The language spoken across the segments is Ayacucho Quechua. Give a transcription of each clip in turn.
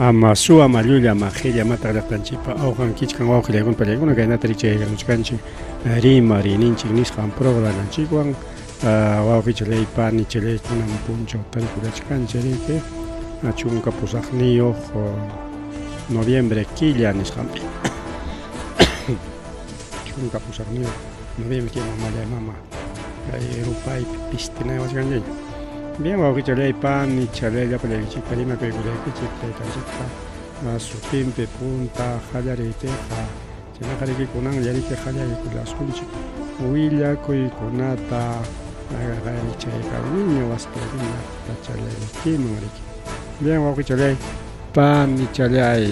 Ama suwa, ama llulla, ama qhilla, amataq llaqtanchikpa awqan kichkan wawqillaykuna pallaykuna kaynata rikchaykamuchkanchik rimariyninchik nisqan programanchikwan wawqichallay panichallay kunan punchaw tarikullachkanchik riki 18 noviembre killa nisqanpi 18 noviembre killa mamallay mama kay rupaypi pistinayawachkanchikña. Bien wawqichallay panichallay llapallaykichikta rimakuykullaykichik taytanchikpa sutinpi punta qallariypiqa chaynaqa riki kunanlla riki qallariykullasunchik willakuykunata chayqa wiña waspi llaqtachallaykiman riki. Bien wawqichallay panichallay.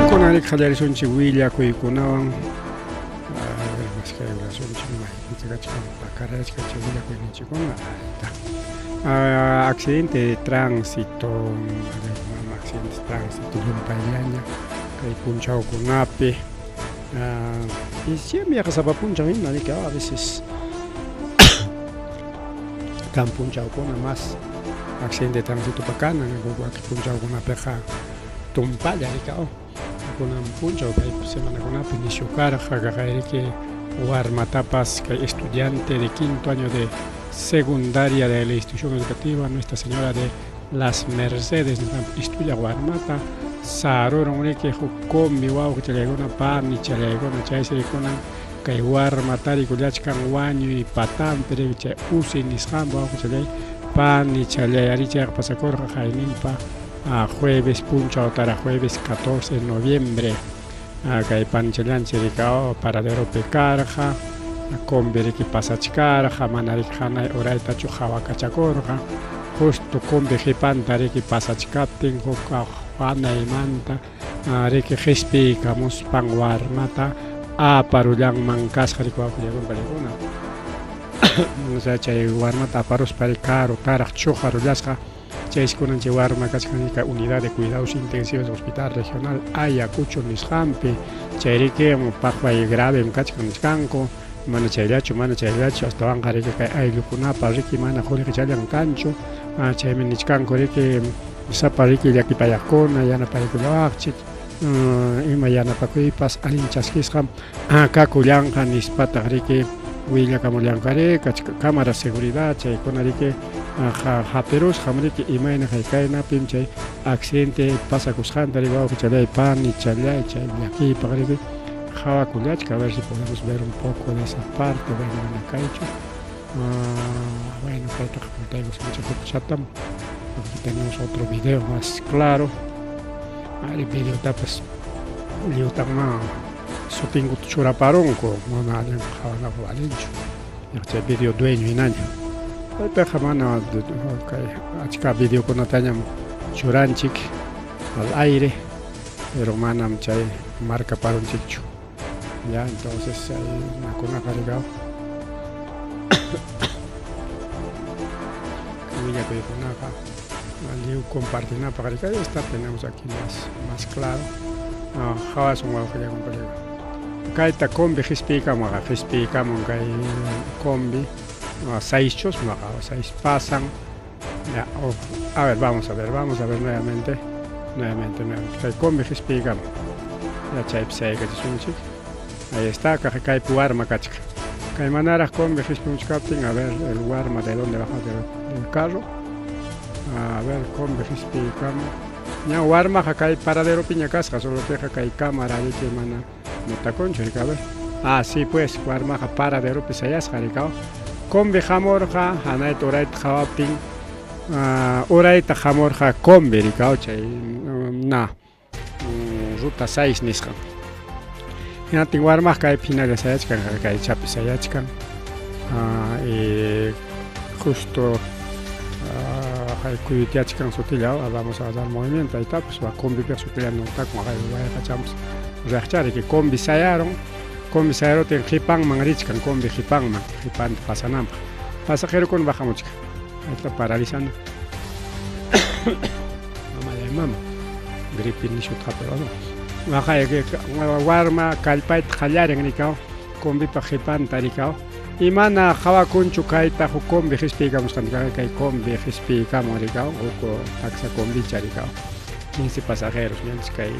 Kunan qallarisunchik willakuykunawan. Maskayulasunchik maypicha kachkan pakarachkan chay willakuyninchikkuna. Accidente de tránsito, accidente de tránsito llumpayllaña kay punchawkunapi. Y siempre yaqa sapa punchaw hina riki a veces kan punchawkuna más accidente de tránsitopa kanan wakin punchawkunapiqa tumpalla riki kunan punchaw kay semanakunapi nishu karqa kaqayriki warmatapas kay estudiante de quinto año de secundaria de la institución educativa Nuestra Señora de las Mercedes estudiaq warmata sarurun riki huk combi wawqichallaykuna panichallaykuna chaysi rikunan kay warmata rikullachkan wañuy patanpi riki chay usi nisqanpa wawqichallay panichallay ari chayqa pasakurqa qayninpa jueves punchawtaraq jueves 14 de noviembre kay panichallanchik riki paraderopi karqa combi riki pasachkarqa mana riki hanay uraytachu qhawakachakurqa justo combi qhipanta riki pasachkaptin huk hanaymanta riki qispiykamuspan warmata aparullanman kasqa riki wawqillakuna paykuna chay warmata aparuspa riki karutaraq chuqarullasqa. Chaysi kunan chay warma kachkan kay Unidad de Cuidados Intensivos Hospital Regional Ayacucho nisqanpi. Chayriki paqway gravem kachkan nichkanku. Mana chayllachu, mana chayllachu, astawanqa riki kay ayllukunapa riki mana qullqichallan kanchu. Chaymi nichkanku riki sapa riki llakipayaqkuna yanapaykullawaqchik ima yanapakuypas allin chaskisqam kakullanqa nispataq riki willakamullanqa riki cámara seguridad chaykuna riki hapirusqam riki imayna haykaynapim chay accidente pasakusqanta riki wawqichalay panichalay chay llakiypaq riki qhawakullachka. A ver si podemos ver un poco de esa parte. Bueno, mana kaychu. Bueno, kaytaqa pultaykusunchik hukchatam. Aquí tenemos otro video más claro. Ari videotapas lliwtanma sutinkuta churaparunku mana allin qhawanapaq valinchu. Chay video dueño hinaña. Kaypiqa mana kay achka videokunatañam churanchik al aire, pero manam chay marcaparunchikchu. Ya, entonces chay nakunaqa rikaw willakuykunaqa lliw compartinapaq rikay. Esta tenemos aquí más claro. Qhawasun wawqillakuna pallaykuna. Kayta combi qispiykamunqa, qispiykamun kay combi 6 chusmaqa, 6 pasan. Ya, oh, a ver, vamos a ver, vamos a ver nuevamente, nuevamente, nuevamente. Kay combi qispiykamun. Ya chaypi saykachisunchik. Ahí está, kaypi warma kachkan. Kay manaraq combi qispimuchkaptin, a ver, el warma de dónde baja del carro. A ver, combi qispiykamun. Ña warmaqa kay paraderopiña kasqa, solo queja kay cámara riki mana notakunchu riki, a ver. Ah, sí, pues, warmaqa paraderopi sayasqa rikaw. Combi hamurqa, hanayta urayta qhawaptin, urayta hamurqa combi rikaw chay na ruta 6 nisqan. Hinaptin warmaqa kaypi hinalla sayachkan, kay chapi sayachkan. Y justo kuyutiachkan sutilla, vamos a dar movimiento, ahí está, pues va combi sutilla notakun wayqachampas riqchari que combi sayaron, combi sayarutin qipanman richkan, combi qipanman, qipanta pasananpaq. Pasajerokuna bajamuchkan. Ahí está paralizando. Mamallay mama, gripe nishuta hap'irqasun. Warma kallpayta qallarin rikaw combipa qhipanta rikaw y mana qhawakunchu kayta huk combi qispiykamusqanta kay combi qispiykamun rikaw huk taksa combicha rikaw 15 pasajeros ñanchis kay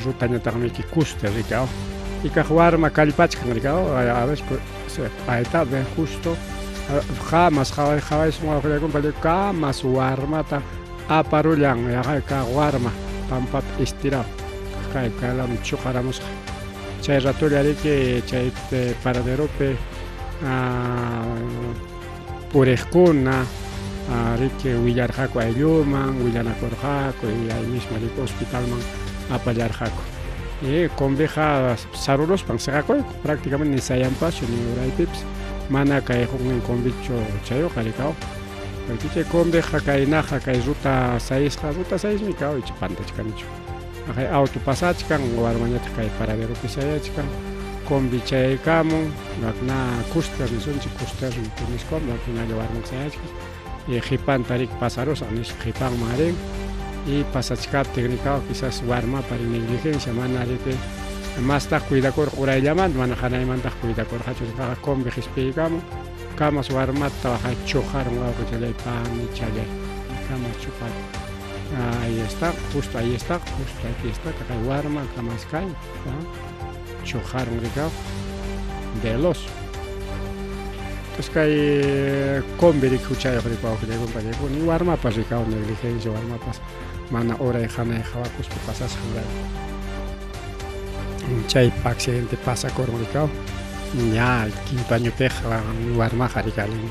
rutañataqmiki custer rikaw y kaq warma kallpachkan rikaw a ver payta ve justo qamas qhaway qhawaysun wawqillaykunpa kamas warmata aparullan yaqa kaq warma pampapi estirado kay kaylaman chuqaramusqa chay ratolla riki chay paraderopi puriqkuna riki willarqaku aylluman willanakurqaku y ahí mismo riki hospitalman apallarqaku y combiqa saruruspan siqakuyku prácticamente ni sayanpaschu ni uraypipas mana kay huknin combichu chayuqa rikaw porque chay combiqa kaynaqa kay ruta 6qa ruta 6mi kaw icha pantachkanichu kay auto pasachkan warmañataq kay paraderopi sayachkan combi chayaykamun na custer nisunchik custer nispa hinalla warman sayachkan y qhipanta riki pasarusaq nispa qhipanman rin y pasachkaptin rikaw quizás warmapa negligencia mana riki mastaq cuidakurqa urayllamanta mana hanaymantaq cuidakurqachu rikaqa combi qispiykamun kamas warmata waqay chuqarun wawqichalay panichalay kamas chuqarun. Ahí está, justo ahí está, justo aquí está, kay warma kamas kay chuqarun rikaw veloz. Entonces kay combi riki huchayuq riki wawqillaykuna ni warmapas rikaw negligencia warmapas mana uray hanay qhawakuspa pasasqanrayku chaypa accidente pasakurun rikaw ña quinto añopiqa warmaqa rikalin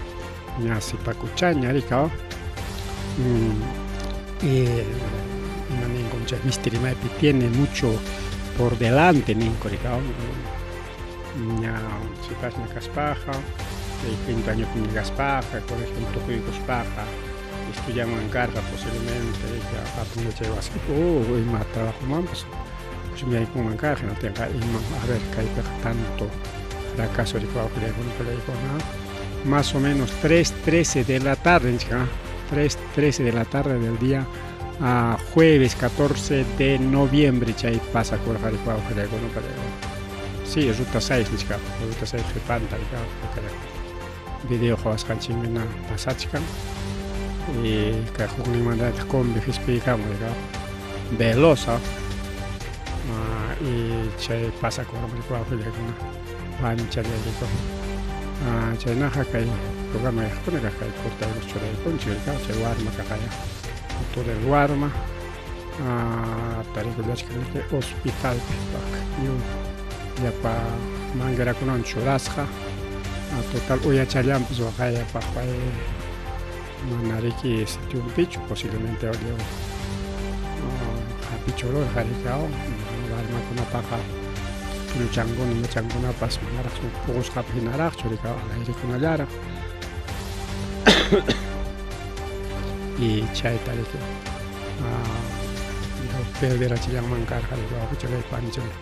ña sipakuchaña rikaw y ima ninkum chay misti rimaypi tiene mucho por delante ninku rikaw ña sipasña kaspaqa chay quinto añopiña kaspaqa colegio tukuykuspaqa estudianman karqa posiblemente hatun yachay wasipi o ima trabajomanpas yaykunman karqa hinaptinqa ima a ver kaypiqa tanto fracaso riki wawqillaykuna palaykuna más o menos 3:13 de la tarde nichka 3:13 de la tarde del día jueves 14 de noviembre chay pasakurqa riki wawqillaykuna palaykuna sí ruta 6 nichka ruta 6 qhipanta rika video qhawasqanchikmi na pasachkan y kay hukninmantataq combi qispiykamun rika veloz y chay pasakurqa riki wawqillaykuna panichallayku chaynaqa kay programa yaqkuna kaq kay cortaykus churaykunchik rika chay warma kaqaya foto del warma tarikullachkan riki hospitalpi lliw llapa manguerakunawan churasqa total uyachallanpas waqayapaq pay mana riki sitionpichu posiblemente lliw hapichururqa rikaw warmakunapaqa tulluchankuna imachankunapas manaraq puqusqapi hinaraqchu rikaw alayrikunallaraq y chayta riki perderachillanman karqa riki wawqichalay panichalay.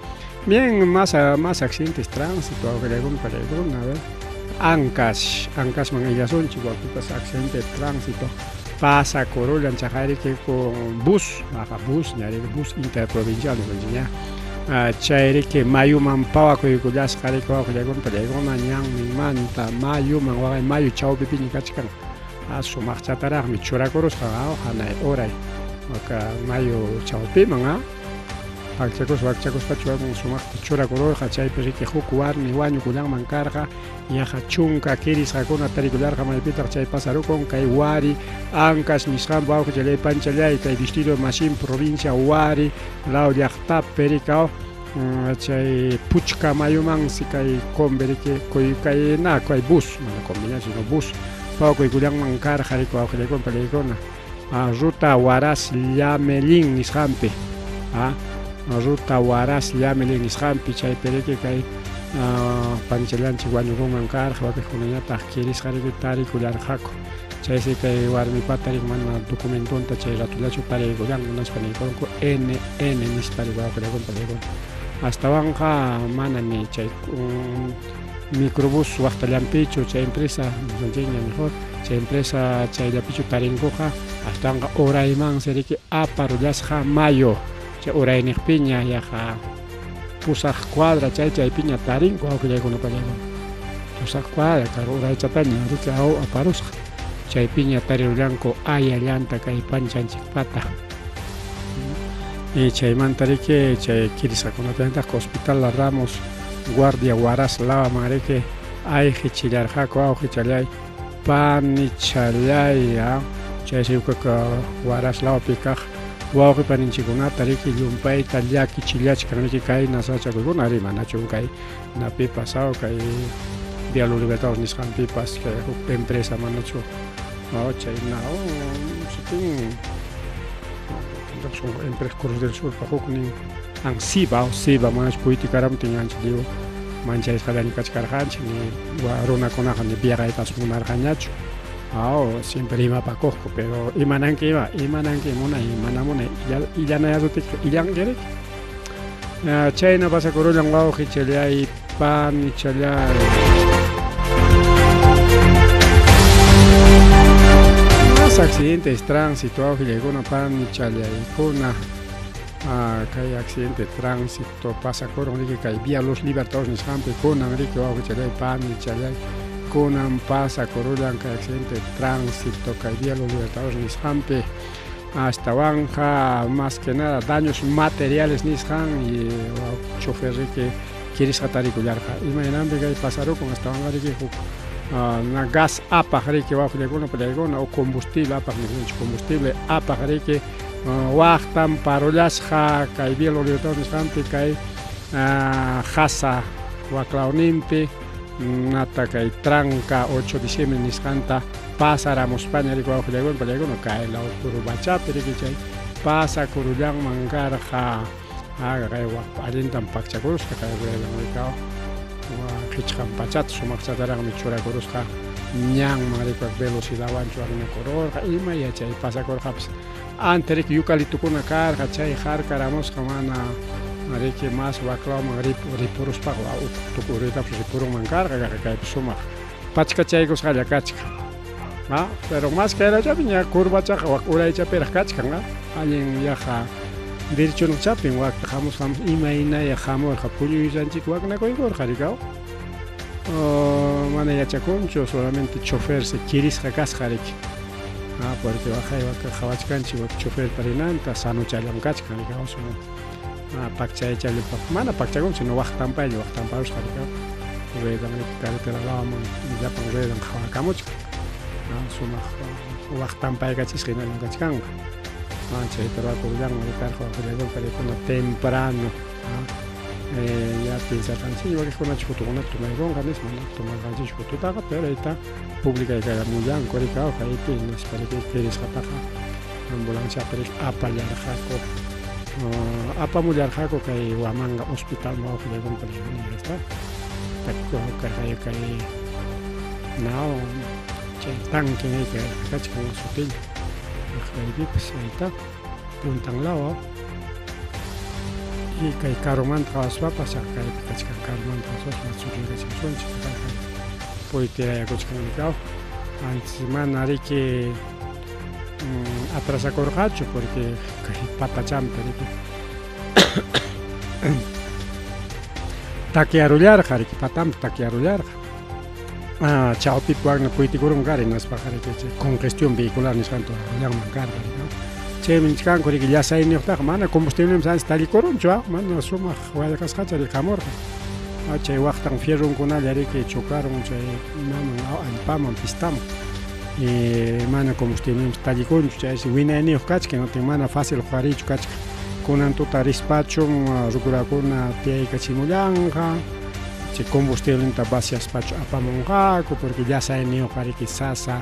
Bien, más accidentes tránsito wawqillaykuna palaykuna a ver Ancash Ancashman illasunchik wapipas accidente de tránsito pasakurullan chaqayriki con bus aqa bus ña riki bus interprovincial nisunchik ña chayriki mayuman pawakuykullasqa riki wawqillaykuna palaykuna ñanninmanta mayuman waqay mayu chawpipiña kachkan sumaqchataraqmi churakurusqa hanay uray waka mayu chawpiman pakchakuspa wakchakuspa sumaqta churakururqa chaypi riki huk warmi wañukullanman karqa yaqa chunka kirisqakuna tarikullarqa maypitaq chay pasarukun kay Wari Ancash nisqanpa wawqichalay panchalay kay distrito de Machín provincia Wari law llaqtapi rikaw chay Puchka mayumansi kay combi riki kay na kay bus mana combiñachu sino bus pawakuykullanman karqa riki wawqillaykuna palaykuna ruta Huaraz Llamelín nisqanpi ruta Huaraz Llamelín nisqanpi chaypi riki kay panchallanchik wañukunman karqa wakiqkunañataq kirisqa riki tarikullarqaku chaysi kay warmipata riki mana documentonta chay ratollachu tariykullanku nispa niykunku NN nispa riki wawqillaykuna palaykuna astawanqa mana ni chay microbús waqtallanpichu chay empresa nisunchikña mejor chay empresa chayllapichu tarinkuqa astawanqa uraymansi riki aparullasqa mayu. Chay urayniqpiña yaqa pusaq cuadra chay chaypiña tarinku awqillaykuna pallaykuna. Pusaq cuadra karu uraychataña riki aw aparusqa. Chaypiña tarirullanku ayallanta kay panchanchikpata. Y chaymanta riki chay kirisqakunataq Hospital La Ramos Guardia Huaraz lawaman riki ayqichillarqaku awqichallay Panichallay, chaysi ukaka Huaraz lawpi kaq wawqi paninchikkunata riki llumpayta llakichillachkan riki kayna sasachakuykuna ari manachum kay napipas aw kay Vía Los Libertadores nisqanpipas kay huk empresa manachu chayna sutin empresa Cruz del Surpa huknin Ansiba Siba manachu puytikaramuptin ancha lliw mancharisqallaña kachkarqanchik ni runakunaqa ni viajaytapas munarqañachu. Aw, siempre rimapakuqku, pero imananki ima, imananki munay, mana munay, illanayasuptiki illanki riki. Chayna pasakurullan wawqichallay, panichallay. Más accidentes tránsito, wawqillaykuna, panichallaykuna. Kay accidente de tránsito pasakurun riki kay Vía Los Libertadores nisqanpi kunan riki wawqichallay panichallay kunan pasakurullan kay accidente de tránsito kay Vía Los Libertadores nisqanpi astawanqa más que nada daños materiales nisqan y chofer riki kirisqa tarikullarqa imaynanpi kay pasarukun astawanqa riki huk na gas apaq riki wawqillaykuna pallaykuna o combustible apaq nisunchik combustible apaq riki Waqtan parullasqa kay Biel Libertador nisqanpi kay Jasa waklawninpi nata kay Tranca 8 diciembre nisqanta pasaramuspaña riki wawqillaykuna pallaykuna kay law curvachapi riki chay pasakurullanman karqa kay allintam pakchakurusqa kay ruedan rikaw qichqan pachata sumaqchataraqmi churakurusqa ñanman rikuq velocidadwanchu aknakururqa ima yachay pasakurqapas antes riki yucalitukuna karqa chay harkaramusqa mana riki mas waklawman ripuruspaqa tukuruytapas ripurunman karqa kaypi sumaq pachkachaykusqalla kachkan pero mas kaylachapi ña curvachaqa wak uraychapiraq kachkan allin yaqa derechunaqchapin wakta hamus hamus imaynaya hamurqa puñuysanchik waknakuykurqa rikaw mana yachakunchu solamente chofersi kirisqa kasqa riki porque waqay wak qhawachkanchik wak choferpa rinanta sanuchallam kachkan rikaw pakchaychalla mana pakchakun sino waqtanpaylla waqtanparusqa rikaw ruedan riki carretera lawaman llapan ruedan qhawakamuchkan sumaq waqtanpaykachisqa hinallam kachkanqa chayta ruwakurullanman rikarqa waqllaykuna temprano ya piensarqanchik wakiqkunachu fotokunata tomaykunqa nispa mana tomarqanchikchu fototaqa pero ayta publicaykaramullanku rikaw kaypi hinaspa riki kirisqataqa ambulanciapi riki apallarqaku apamullarqaku kay Huamanga hospitalman wawqillaykuna está kay kay naw chay tanque kachkan sutilla kaypipas ayta puntan law y kay karumanta qhawaspapas kaypi kachkan karumanta qhawaspapas sutiykachimusunchik puytirayakuchkan rikaw antes mana riki atrasakurqachu porque kay patachampi riki takyarullarqa riki patampi takyarullarqa chawpipi wakna puytikurun kara hinaspaqa riki chay congestión vehicular nisqanta rurallanman karqa riki chaymi nichkanku riki llasayniyuqtaqa mana combustibleninpas ancha tallikurunchu mana sumaq wallqasqacha riki hamurqa chay waqtan fierronkunalla riki chocarun chay maman allpaman pistaman mana combustibleninpas tallikunchu chaysi winayniyuq kachkan hinaptin mana fácil huqariychu kachkan kunan tuta rispachum rukurakuna tiyaykachimullanqa chay combustiblinta vaciaspachu apamunqaku porque llasayniyuqqa riki sasa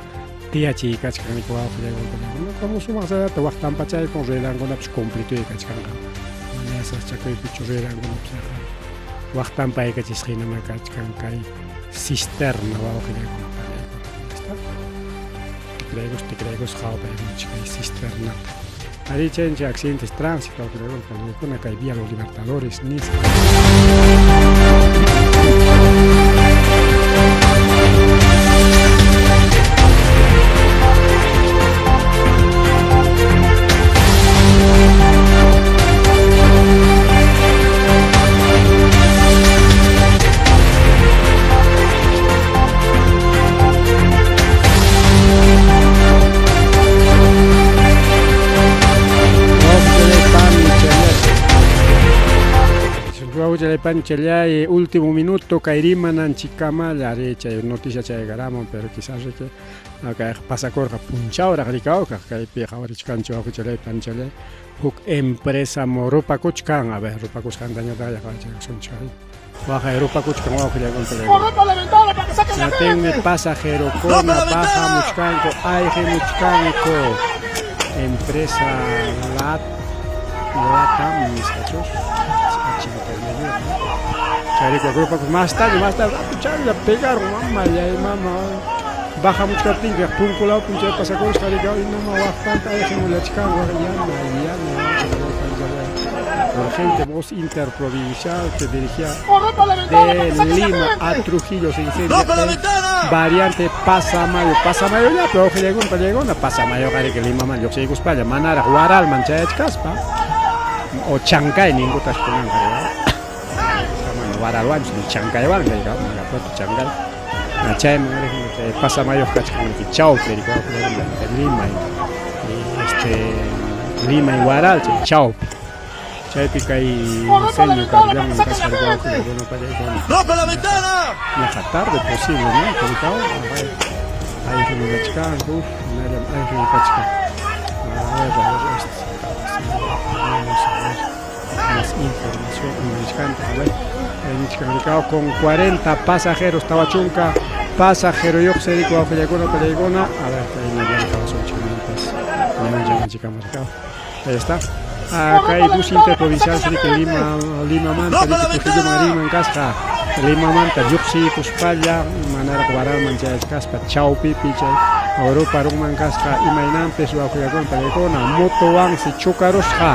tiyachiy kachkan riki wawqillaykuna como sumaq chayata waqtanpachaykun ruedankunapas completoya kachkanqa mana sasachakuypichu ruedankunapas yaqa waqtanpaykachisqa hinama kachkan kay cisterna wawqillaykuna panaykuna tikraykus tikraykus qhawapaykunchik kay cisternata arí chaymi accidentes tránsito wawqillaykuna kay Vía Los Libertadores nisqa. Wawqichalay panichalay, último minuto kay rimananchikkamalla ari chay noticia chaykaramun, pero quizás riki kayqa pasakurqa punchawraq rikawkaq kaypi qhawarichkanchik wawqichalay panichalay huk empresa rupakuchkan, a ver rupakusqantañataqya qhawarichkasunchik ari. Waqay rupakuchkan wawqichalay panichalay. Hinaptinmi pasajerokuna bajamuchkanku ayqimuchkanku empresa lat Latam nisqachus intermedio chayrayku rupakus mastaña mastaña ratuchalla pegaron mamallay mama bajamuchkaptinqa punku lawpim chay pasakurusqa riki nama waqtanta ayqimullachkanku yana yana urgente bus interprovincial que dirigía de Lima a Trujillo se incendia en variante Pasamayo. Pasamayo ya, pero llegó, llegó, Pasamayo que Lima man lluqsiykuspalla manaraq Waralman chayachkaspa o Chancay ninkutas kunanqa mana Waralwanchu ni Chancaywan rika Chancay chayman chay Pasamayo kachkan chawpi rika Lima este Lima y Huaral chay chawpi chaypi kay incendio karllaman kasqa ¡Rompe la ventana! Ñaqa tarde posible, ¿no? Ayqimukachkanku, uf, hinallam ayqimukachkan. A ver, a ver, este, vamos a ver más información nichkanta, a ver. Nichkan con 40 pasajeros, tawa chunka pasajeroyuq siriku wawqillakuna pallaykuna. A ver, kayna qawasunchik mientras ñawinchamanchikama rikaw. Ahí está. Kay bus interprovincial riki Lima Limamanta riki Trujilloman riman kasqa Limamanta lluqsiykuspalla manaraq Waralman chayachkaspa chawpipi chay ruparunman kasqa imaynanpis wawqillakuna pallaykuna motowansi chocarusqa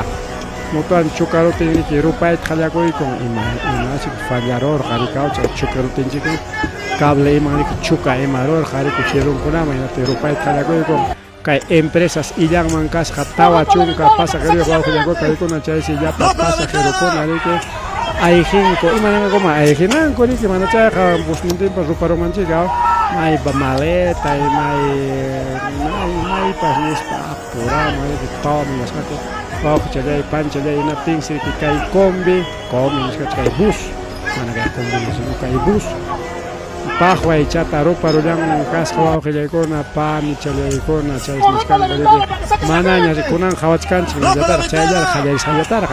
motowan chocarutin riki rupayta qallakuykun ima imachik fallarurqa rikaw chay chocarutinchik cable iman riki chuka imarurqa riki fierronkunaman hinaptin rupayta qallakuykun kay empresas illanman kasqa 40 pasajeroyuq wawqillakuna paykuna chaysi llapa pasajerokuna riki ayqinku imanankuman ayqinanku riki mana chayqa busnintinpas ruparumanchik maypa maleta may may maypas nispa apuraman riki pawamunasqaku wawqichallay panchallay hinaptinsi riki kay combi combi nisqachu kay bus mana kay combi sino kay bus paqway chata ruparullan kasqa wawqillaykuna panichallaykuna chay nichkanku riki manaña kunan qhawachkanchik ñallataraq chayllaraq qallarisqallataraq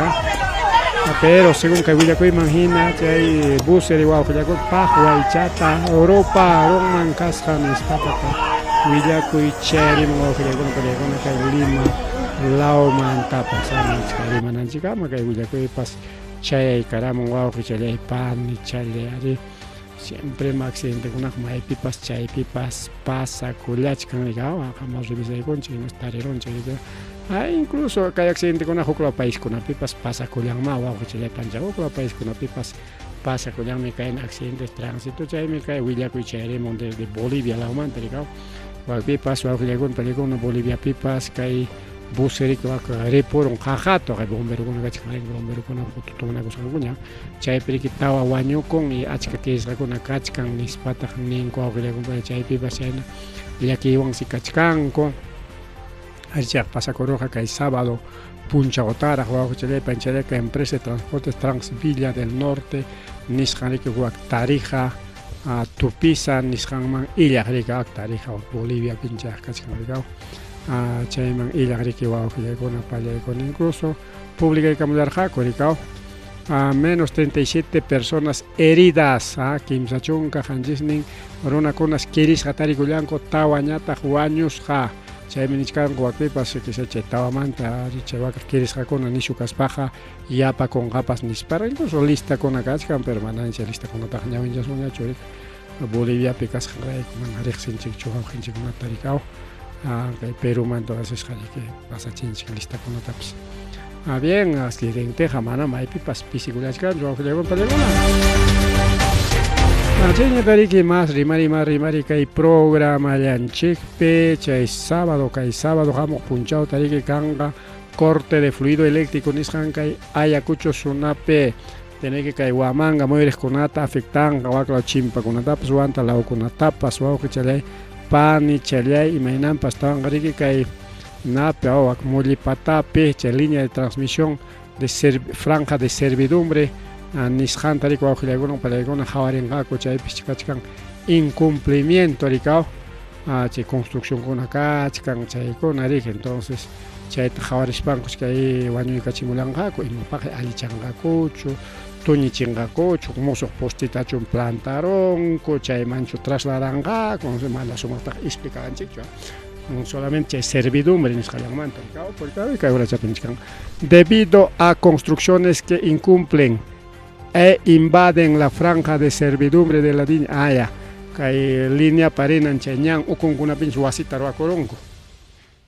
pero según kay willakuyman hina chay bus ri wawqillakuna paqway chata ruparunman kasqa nispataqa willakuy chayarimun wawqillaykuna pallaykuna kay Lima lawmantapas rimananchikkama kay willakuypas chayaykaramun wawqichallay panichallay ari siempre accidentekunaqa maypipas chaypipas pasakullachkan rika qama revisaykunchik imas tarirunchik rika incluso kay accidentekuna huklaw paiskunapipas pasakullanma wawqichallay pancha huklaw paiskunapipas pasakullanmi kayna accidentes tránsito chaymi kay willakuy chayarimun desde Bolivia lawmanta rika wakpipas wawqillaykuna pallaykuna Boliviapipas kay bus riki wak ripurun qaqato kay bomberokuna kachkan riki bomberokuna tutunakusqankuña chaypi riki tawa wañukun y achka kirisqakuna kachkan nispataq ninku wawqillaykuna chaypipas chayna llakiywansi kachkanku arichayqa pasakururqa kay sábado punchawtaraq wawqichallay panchallay kay empresa de transportes Transvilla del Norte nisqan riki wak Tarija Tupiza nisqanman illaq riki Tarija Bolivia pinchayaq kachkan rikaw chayman illaq riki wawqillaykuna pallaykuna incluso publicaykamullarqaku rikaw menos 37 personas heridas 37 runakunas kirisqa tarikullanku tawañataq wañusqa chaymi nichkanku wakpipas quizá chay tawamanta chay wakaq kirisqakuna nishu kaspaqa yapakunqapas nispara incluso listakuna kachkan pero mana chay listakunataqa ñawinchasunñachu riki Boliviapi kasqanrayku mana riqsinchikchu wawqinchikkunata rikaw kay Perumanta asisqa riki pasachinchik listakunatapas bien accidenteqa mana maypipas pisikullachkanchu wawqillaykuna pallaykuna chayñata riki mas rimari mas rimari kay programallanchikpi chay sábado kay sábado hamuq punchawta riki kanqa corte de fluido eléctrico nisqan kay Ayacucho sunapi tiene kay Huamanga muyriqkunata afectanqa waklaw chimpakunatapas wanta lawkunatapas wawqichallay panichallay imaynanpas tawanqa riki kay napi wak Mollipatapi chay línea de transmisión de franja de servidumbre Nisqanta riki wawqillaykuna upallaykuna qhawarinqaku chaypis kachkan incumplimiento rikaw chay construccionkuna kachkan chaykuna riki entonces chayta qhawarispankus kay wañuykachimullanqaku imapaqi allichanqakuchu tuñichinqakuchu musuq postitachum plantarunku chaymanchu trasladanqaku mana sumaqtaqa explicawanchikchu solamente chay servidumbre nisqallanmanta porque kay urachapi nichkan debido a construcciones que incumplen e invaden la franja de servidumbre de la línea ah, kay línea parinan chay ñan ukunkunapinch wasita ruwakurunku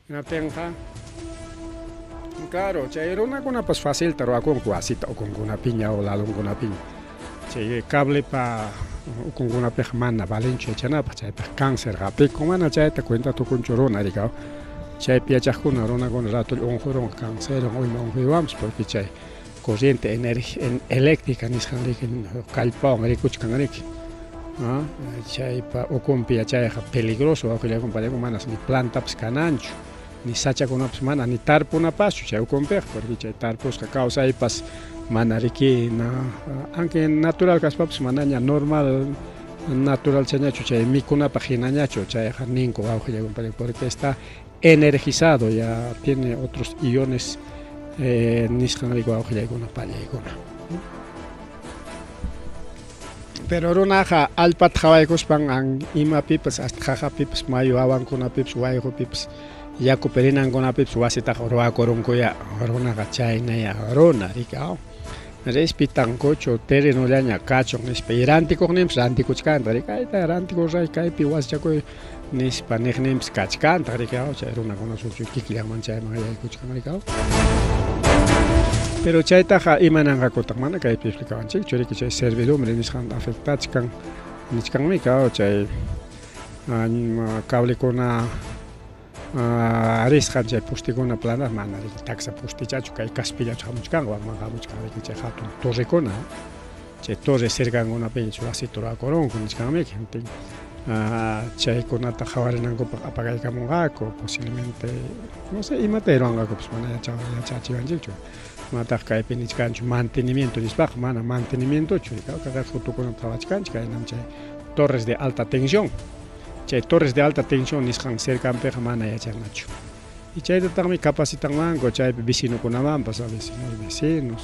hinaptinqa claro chay runakunapas facilta ruwakunku wasita ukunkunapiña o ladunkunapiña chay cablepa ukunkunapiqa mana valenchu yachanapaq chaypaq cáncer hapikun mana chayta cuenta tukunchu runa rikaw chaypi yachaqkuna runakuna ratolla unqurunqa cáncer o ima unquywanpas porque chay corriente eléctrica nisqan riki kallpawan rikuchkan riki chaypa ukunpi yachayqa peligroso wawqillaykuna pallaykuna manas ni plantapas kananchu ni sachakunapas mana ni tarpunapaschu chay ukunpiqa porque chay tarpusqa kawsaypas mana riki na aunque natural kaspapas manaña normal natural chañachu chay mikunapaq hinañachu chayqa ninku wawqillaykuna pallaykuna porque está energizado ya tiene otros iones nisqan riki wawqillaykuna pallaykuna. Pero runaqa allpata qhawaykuspan an imapipas hasta qaqapipas mayu hawankunapipas wayqupipas yakupi rinankunapipas wasitaqa ruwakurunkuya runaqa chaynaya runa riki aw respitankuchu terrenollaña kachun nispa y rantikuqninpas rantikuchkantaq riki kayta rantikuray kaypi wasichakuy nispa niqninpas kachkantaq riki aw chay runakuna kikillanman chayman yaykuchkan riki aw pero chaytaqa imananqakutaq mana kaypi explicawanchikchu riki chay servidumbre nisqanta afectachkan nichkanmi aw chay cablekuna risqan chay postikuna plana mana riki taksa postichachu kay kaspillachu hamuchkan wakman hamuchkan riki chay hatun torrekuna chay torre cercankunapiña wasita rurakurunku nichkanmi chaykunata qhawarinankupaq apakaykamunqaku posiblemente no sé imata ruwanqakupas mana yachachiwanchikchu manataq kaypi nichkanchu mantenimiento nispaqa mana mantenimientochu kay fotokunata qhawachkanchik kaynam chay torres de alta tensión chay torres de alta tensión nisqan cercanpiqa mana yachanachu y chaytataqmi capacitanmanku chaypi vecinokunamanpas vecinos vecinos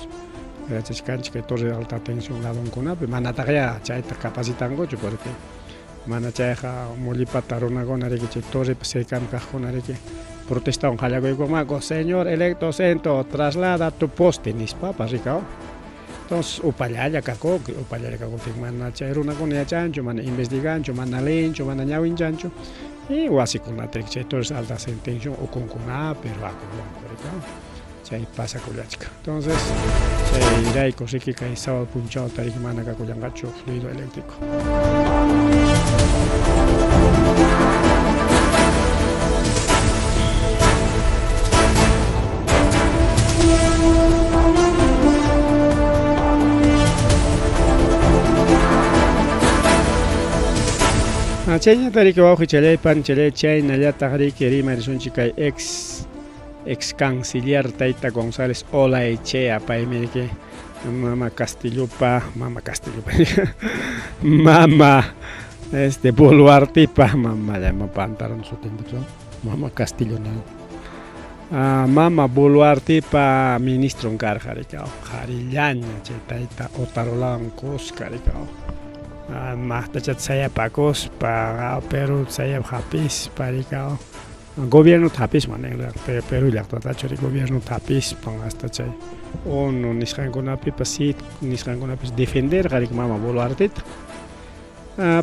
yachachkanchik kay torre de alta tensión ladonkunapi manataqya chayta capacitankuchu porque mana chayqa Mollepata runakuna riki chay torrepa cercanpi kaqkuna riki protestawan qallakuykunmanku señor electrocentro traslada tu poste nispapas rikaw entonces upallalla kakunki upallalla kakuptin mana chay runakuna yachanchu mana investiganchu mana leenchu mana ñawinchanchu y wasikunata riki chay torres alta tensión ukunkunapi ruwakurunku rikaw chay pasakullachkan entonces chayrayku riki kay sábado punchawta riki mana kakullanqachu fluido eléctrico. Chayñata riki wawqi challaypan chalay chaynallataq riki rimarisunchik kay ex canciller tayta González Olaechea paymi riki mama Castillopa mama Castillopa mama Boluartepa mama llama pantaron sutinta mama Castillo no mama Boluartepa ministron karqa riki qharillaña chay tayta Otarolawan kuska riki maqtachata sayapakuspa Perú sayap hapispa riki gobierno hapispan Perú llaqtatachu riki gobierno hapispan hasta chay ONU nisqankunapipas sí nisqankunapis defenderqa riki mama Boluarteta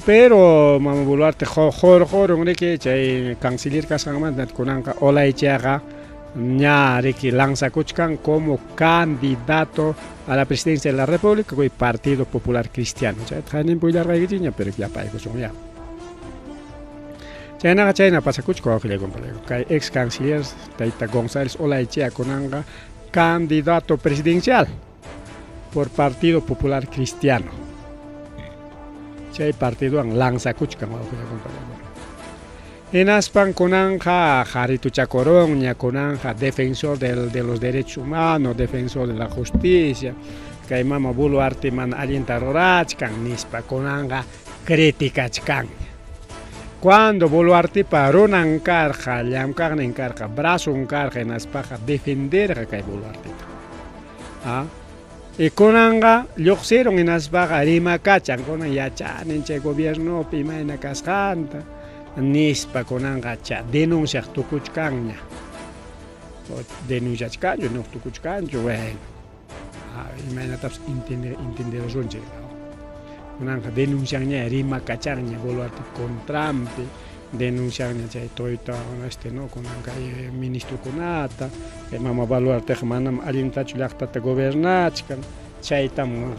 pero mama Boluarte qurqurun riki chay canciller kasqanmanta kunanqa Olaecheaqa ña riki lanzakuchkan como candidato a la presidencia de la República con Partido Popular Cristiano chayta hayninpi willarqaykichikña pero yapaykusun ya chaynaqa chayna pasakuchka wawqillaykunapaq kay ex canciller tayta González Olaechea kunanqa candidato presidencial por Partido Popular Cristiano chay partidowan lanzakuchkan wawqillaykunapaq hinaspan kunanqa qarituchakurunña kunanqa defensor de los derechos humanos defensor de la justicia Kay mama Boluarte mana allinta rurachkan nispa kunanqa criticachkanña. Cuando Boluartepa runan karqa, llamkaqnin karqa, brazon karqa hinaspaqa defenderqa kay Boluarteta. Ah? Y kunanqa lluqsirun hinaspaqa rimakachan kunan yachanin chay gobiernopi imayna kasqanta nispa kunanqa cha denunciaq tukuchkanña. Denunciachkanchu, no tukuchkanchu, bueno. Imaynatapas entenderusunchik. Kunanqa denuncianña rimakachanña Boluarte contranpi, denuncianña chay toyta este no kunan kay ministrokunata, kay mama Boluarteqa manam allintachu llaqtata gobernachkan, chaytam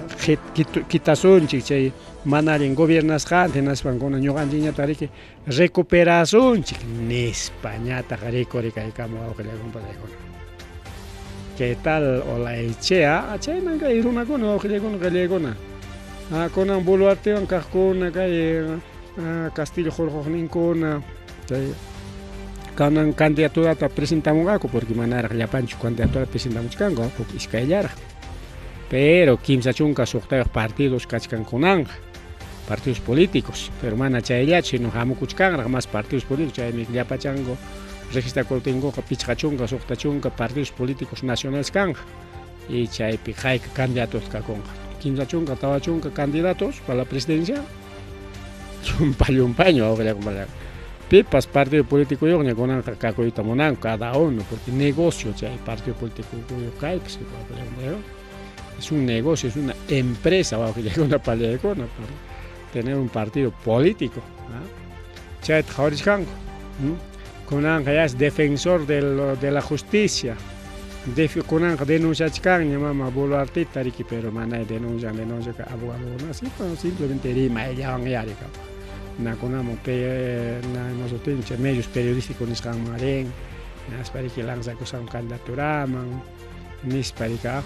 quitasunchik chay mana allin gobiernasqanta hinaspan kunan ñuqanchikñataq riki recuperasunchik nispa ñataq rikurikaykamu wawqillakuna pachaykuna. ¿Qué tal Olaechea? Chayman kay runakuna wawqillakuna qallaykuna. Kunan Boluartewan kaqkuna kay Castillo hurquqninkuna chay kanan candidaturata presentamunqaku porque manaraq llapanchu candidatura presentamuchkanku huk iskayllaraq. Pero 36 partidos kachkan kunanqa. Partidos políticos, pero mana chayllachu, sino hamukuchkanraq más partidos políticos, chaymi llapachanku registrakurtinkuqa 50, 60 partidos políticos nacionales kanqa. Y chaypi hayka candidatos kakunqa. 30, 40 candidatos para la presidencia. Llumpa llumpaño wawqillakunapaq. Pipas partido político yuqña kunanqa kakuyta munanku cada uno, porque negocio chay partido político yuq kaypas es un negocio, es una empresa wawqillakuna pallaykuna para tener un partido político. Chayta qhawarichkanku. Kunanqa ya es defensor de la justicia. Kunanqa denunciachkanña mama Boluarteta riki, pero mana denuncian, denuncia abogadokuna simplemente rimayllawan yarika. Nakunaman na medios periodísticos nisqanman rin, hinaspa riki lanzakusqan candidaturaman nispa rika.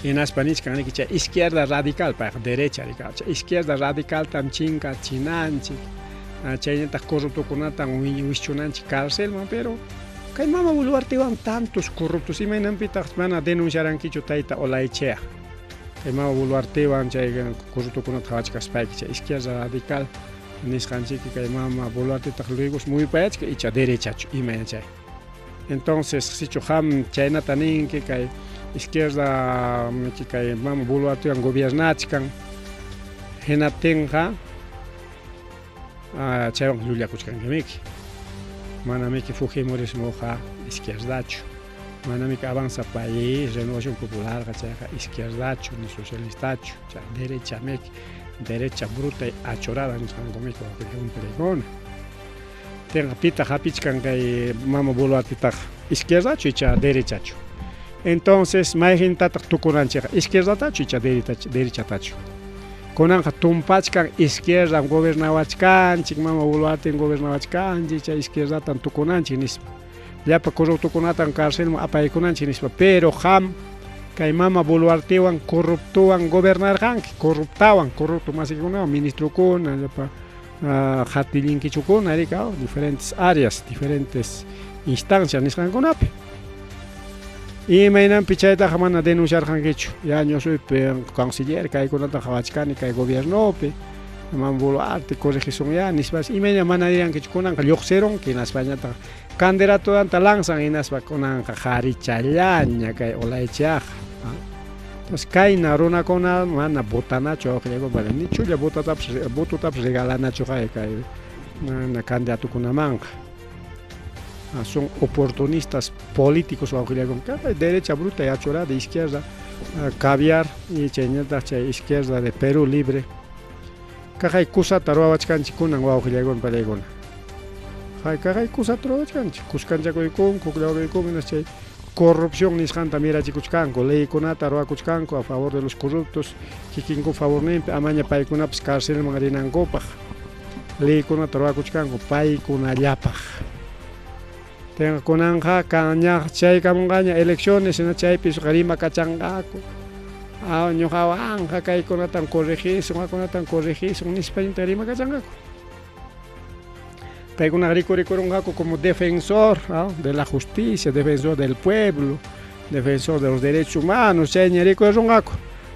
Hinaspa nichkan riki chay izquierda radical payqa derecha rika, chay izquierda radicaltam chinkachinanchik, chaynataq corruptokunatan wischunanchik carcelman, pero kay mama Boluartewan tantos corruptos imaynanpitaq mana denunciarankichu tayta Olaechea. Kay mama Boluartewan chay corruptokunata qhawachkaspayki chay izquierda radical nisqanchiki kay mama Boluartetaq luego muyupayachka icha derechachu imayna chay. Entonces sichu qam chaynata ninki kay izquierda kay mama Boluartewan gobiernachkan hinaptinqa chaywan llullakuchkankimiki. Manamiki Fujimorismoqa izquierdachu. Manamiki Avanza País, Renovación Popularqa chayqa izquierdachu ni socialistachu, chay derechamiki, derecha bruta y achorada nisqankumiki wawqillaykuna. Tinqa pitaq hapichkan kay mama Boluartetaqa izquierdachu icha derechachu. Entonces mayqintataq tukunanchikqa izquierdatachu icha derechatachu. Kunanqa tumpachkan izquierdam gobernawachkanchik, mama Boluarten gobernawachkanchik, chay izquierdatan tukunanchik nispa. Llapa corruptokunatan carcelman apaykunanchik nispa, pero qam kay mama Boluartewan corruptowan gobernarqanki, corruptawan, corrupto masikunawan, ministrokuna, llapa qatillinkichukuna rika, diferentes áreas, diferentes instancias nisqankunapi. Imaynanpi chaytaqa mana denunciarqankichu. Ya yo soy canciller, kaykunata qhawachkani kay gobiernopi, mama Boluarte corregisun ya nispas imayna mana rirankichu kunanqa lluqsirunki hinaspañataq candidaturanta lanzan hinaspa kunanqa qharichallaña kay Olaecheaqa. Entonces kayna runakuna mana votanachu wawqillaykuna, ni chulla vototapas regalanachu kay candidatukunamanqa. Son oportunistas políticos wawqillaykuna, derecha bruta y achorada, izquierda caviar y chaynataq chay izquierda de Perú libre. Kaqay kusata ruwawachkanchik kunan wawqillaykuna pallaykuna. Kaqay kusata ruwawachkanchik, kuskanchakuykunku, hukllawakuykunku hinaspa chay corrupción nisqanta mirachikuchkanku, leykunata ruwakuchkanku a favor de los corruptos, kikinku favorninpi amaña paykunapas carcelman rinankupaq. Leykunata ruwakuchkanku paykunallapaq. Tinqa kunanqa ña chaykamunqaña elecciones hina chaypis rimakachanqaku. Ñuqawanqa kaykunatan corregisun, wakunatan corregisun nispa rimakachanqaku. Paykunaqa rikurikurunqaku como defensor de la justicia, defensor del pueblo, defensor de los derechos humanos, chayña rikurirunqaku.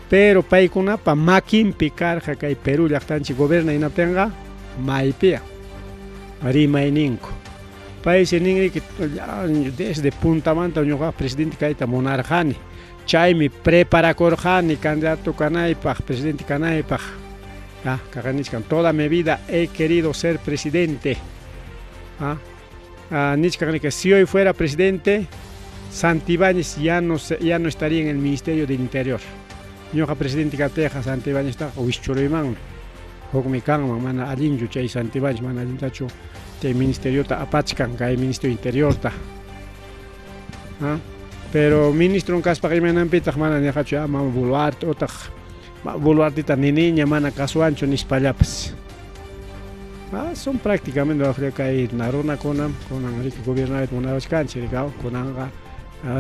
Pero paykunapa makinpi karqa kay Perú llaqtanchik gobierna hinaptinqa maypiya rimayninku. Paysi ninriki desde puntamanta ñuqaqa presidente kayta munarqani. Chaymi preparakurqani candidato kanaypaq, presidente kanaypaq. Ah, kaqa nichkan, toda mi vida he querido ser presidente. Ah, ah, nichkan riki, si hoy fuera presidente, Santibáñez ya no, ya no estaría en el Ministerio del Interior. Ñuqa presidente kaptiyqa Santibáñeztaqa wischuruymanmi. Hukmi kanman, mana allinchu chay Santibáñez, mana allintachu chay ministeriota apachkan, kay Ministerio Interiorta. Ah, pero ministron kaspaqa imaynanpitaq mana nirqachu, ah, mama Boluarte utaq Boluarteta niniña mana kasuwanchu nispallapas. Ah, son prácticamente kay runakunam kunan riki gobernayta munawachkanchik rikaw kunanqa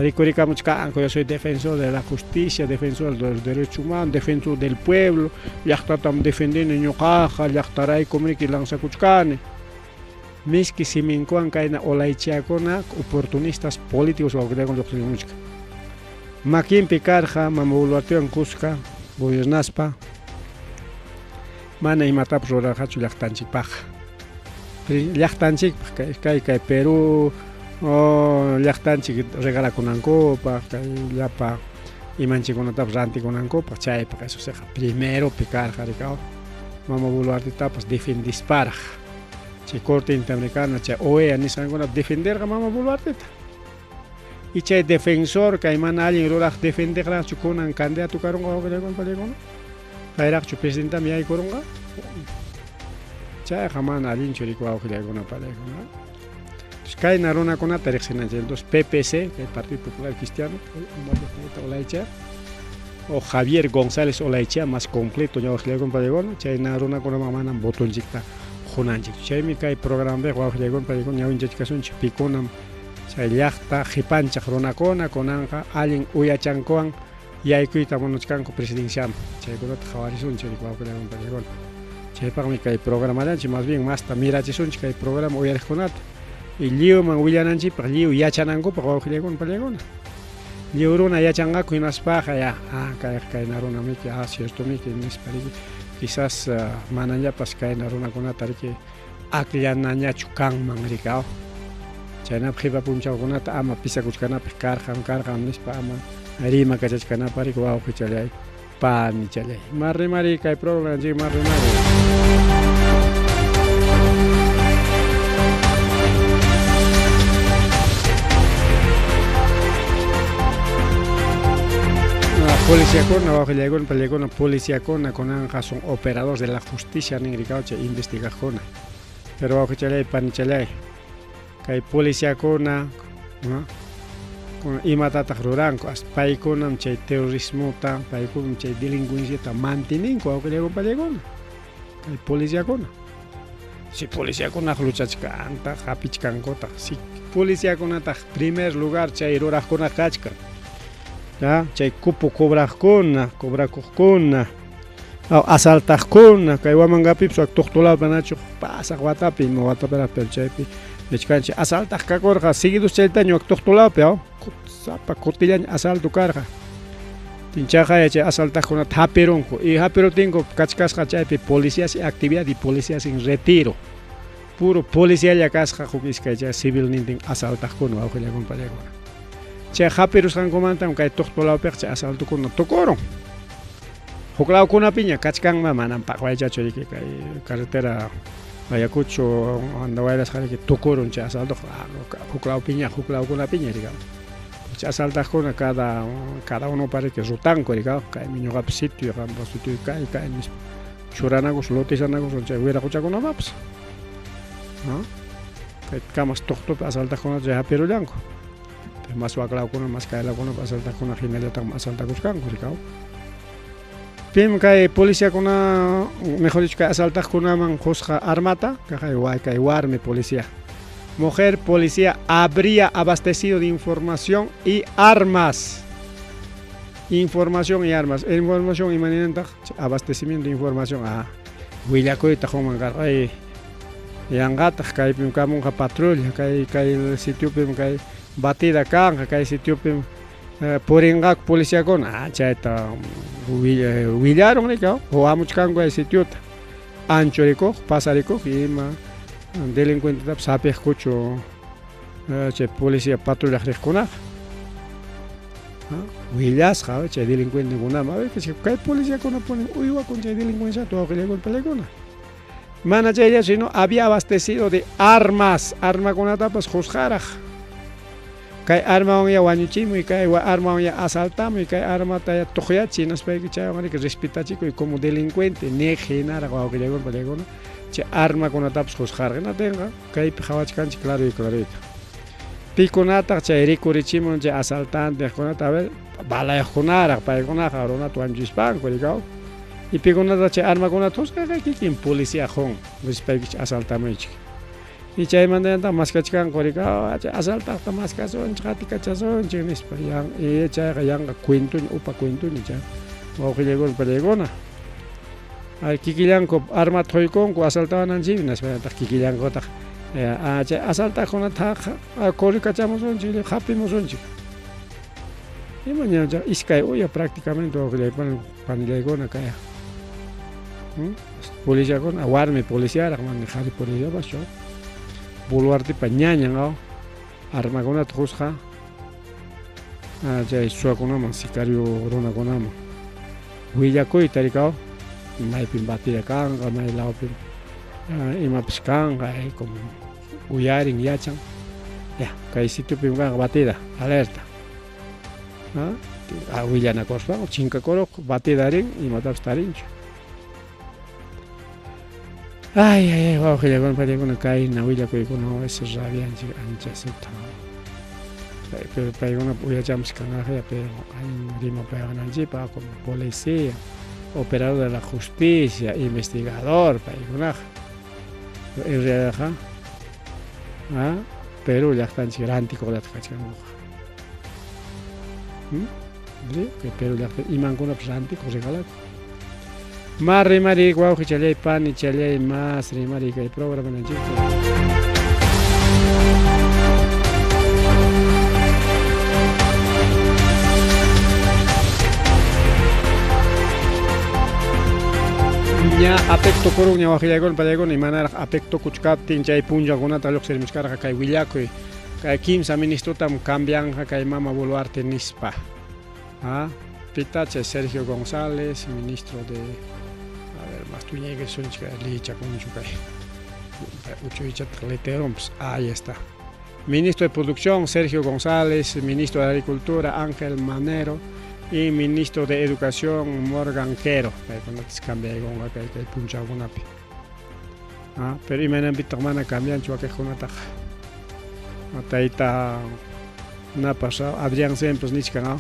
rikurikamuchkanku yo soy defensor de la justicia, defensor de los derechos humanos, defensor del pueblo, llaqtatam defendini ñuqaqa, llaqtaraykum riki lanzakuchkani. Miski siminkuwan kayna olaychakuna oportunistas políticos wawqillakuna lluqsimuchkan. Makinpi karqa mama Boluartewan kuska gobernaspa mana imatapas rurarqachu llaqtanchikpaqqa. Llaqtanchikpaq kay kay kay Perú llaqtanchik regalakunankupaq, kay llapa imanchikkunatapas rantikunankupaq, chaypaq eso siqa primeropi karqa rikaw mama Boluartetapas defendisparaq. Chay Corte Interamericana, chay OEA nisqankunap defenderqa mama Boluarteta. Y chay defensor kay mana allin ruraq defendeqraqchu kunan candidato karunqa wawqillakuna pallaykuna? Payraqchu presidentam yaykurunqa? Chayqa mana allinchu riki wawqillaykuna pallaykuna. Entonces, kayna runakunata riqsinanchik. Entonces, PPC, kay Partido Popular Cristiano, Olaichea, o Javier González Olaichea, más completo ñawaqllaykuna pallaykuna, chayna runakunaman manam votonchikta qunanchik. Chaymi kay programapiqa wawqillaykuna pallaykuna ñawinchachkasunchik pikunam chay llaqta qipanchaq runakuna kunanqa allin uyachankuwan yaykuyta munachkanku presidenciaman. Chaykunata qhawarisunchik wawqillaykuna pallaykuna. Chaypaqmi kay programallanchik más bien masta mirachisunchik kay programa uyariqkunata y lliwman willananchikpaq, lliw yachanankupaq wawqillaykuna pallaykuna. Lliw runa yachanqaku hinaspaqa ya, ah, kayqa kayna runamiki, ah, ciertomiki nispa riki, quizás manañapas kayna runakunata riki akllanañachu kanman riki, aw. Chaynapi qipa punchawkunata ama pisakuchkanapaq karqam, karqam nispa ama rimakachachkanapaq riki wawqichallay, panichallay. Ma rimari kay programanchik ma rimari. Policiakuna, wawqillaykuna, pallaykuna, policiakuna kunanqa son operadores de la justicia nin rikaw chay investigaqkuna. Pero wawqichallay, panichallay, kay policiakuna imatataq ruranku, hasta paykunam chay terrorismota, paykunam chay delincuenciata manteninku wawqillaykuna, pallaykuna, kay policiakuna. Si policiakunaq luchachkantaq, hapichkankutaq, si policiakunataq primer lugar chay ruraqkuna kachkan. Ya, chay cupo cobraqkuna, cobrakuqkuna, asaltaqkuna, kay Huamangapipas wak Tuqtulawpi manachu pasaq watapi, ima watapiraq, pero chaypi nichkanchik asaltaq kakurqa, seguidos chaytaña wak Tuqtulawpi, aw, sapa kutillaña asalto karqa. Tinchaqa chay asaltaqkunata hapirunku y hapiruptinku kachkasqa chaypi policías y actividad y policías en retiro. Puro policialla kasqa huk iskay chay civilnintin asaltaqkuna wawqillakuna pallaykuna. Chay hapirusqankumantam kay Tuqtulawpiqa chay asaltokuna tukurun. Huk lawkunapiña kachkanman manam paqwaychachu riki kay carretera Ayacucho Andahuaylasqa riki tukurun chay asaltoqa huk lawpiña huk lawkunapiña riki. Chay asaltaqkuna cada cada unopa riki rutanku riki kaymi ñuqapa sitio qampa sitio kay kay nispa churanakus lotizanakus chay wiraquchakunapapas. ¿No? Kay kamas Tuqtupi asaltaqkunata chay hapirullanku. Mas waklawkuna, mas kaylawkunapas asaltaqkuna hinallataqmi asaltakuchkanku rikaw. Pim kay policiakuna, mejor dicho, kay asaltaqkunaman qusqa armata, kay kay warmi policía. Mujer policía habría abastecido de información y armas. Información y armas. Información imaninantaq abastecimiento de información. Ah, willakuyta qunman karqa. Ay, Yanqataq kaypim kamunqa patrulla, kay kay sitiopim kay batida kanqa, kay sitiopim purinqaku policiakuna. Ah, chayta willarun riki, hamuchkanku kay sitiota. Anchurikuq, pasarikuq ima delincuentetapas hapiqkuchu chay policía patrullaq riqkunaqa. Willasqa chay delincuentekunaman, a ver, kay policiakuna punin uywakun chay delincuenciata wawqillaykuna palaykuna. Mana chaylla, sino había abastecido de armas, armakunatapas qusqaraq. Kay armawanya wañuchimuy, kay armawanya asaltamuy, kay armataya tuqyachiy, hinaspayki chaywan riki respetachikuy como delincuente niq hinaraq wawqillaykuna palaykuna chay armakunatapas qusqaraq. Hinatinqa kaypi qhawachkanchik claro y clarito. Pikunataq chay rikurichimun chay asaltanteqkunata, a ver, balayuqkunaraq paykunaqa runata wañuchispanku rikaw. Y pikunataq chay armakunata qusqaqa kikin policía qun, rispaykichik asaltamuychik. Y chaymantayantaq maskachkanku rikaw, chay asaltaqta maskasunchik, qatikachasunchik nispa. Yan, y chayqa yanqa cuentoña, upa cuentoña chay wawqillaykuna palaykuna. Ay kikillanku armata quykunku asaltawananchikmi nispayantaq kikillankutaq chay asaltaqkunataqa corrikachamusunchik, hapimusunchik. Ima ña iskay uya prácticamente wawqillaykuna panillaykuna kaya. Policiakuna, warmi policiaraq mana qhari policiapaschu. Boluartepa ñañan aw armakunata qusqa chay suwakunaman sicario runakunaman willakuyta rikaw maypim batida kanqa, may lawpim imapas kanqa, como uyarin, yachan. Ya, kay sitiopim kanqa batida, alerta. Willanakuspa chinkakuruq batida rin, imatapas tarinchu. Ay, ay, ay, wawqillaykuna, payllaykuna, kayna willakuykuna a veces rabianchik ancha suta. Pero paykuna uyachampas kanaraqya, pero allin rimapayawananchikpaq como policía, operador de la justicia, investigador, paykunaqa. En realidadqa Perú llaqtanchik rantikuqllataq kachkankuqa. Kay Perú llaqta imankunapas rantikuq regalakuq. Mas rimariy wawqi challay pani challay mas rimariy kay programananchikta. Ña APEC tukurunña wawqillaykuna pallaykuna imanaraq APEC tukuchkaptin chay punllakunata lluqsirimuchkarqa kay willakuy kay kimsa ministrotam cambianqa kay mama Boluarte nispa. Ah, pitacha Sergio González, ministro de a ver, más tuñaykasunchik lichakunchu kay uchuychataq leterompas. Ahí está. Ministro de Producción Sergio González, ministro de Agricultura Ángel Manero y ministro de Educación Morgan Quero. Paykunatas cambiaykunqa kay kay punchawkunapi. Ah, pero imaynanpitaq mana cambianchu wakiqkunataqa. Tayta napas Adrián Sempes nichkan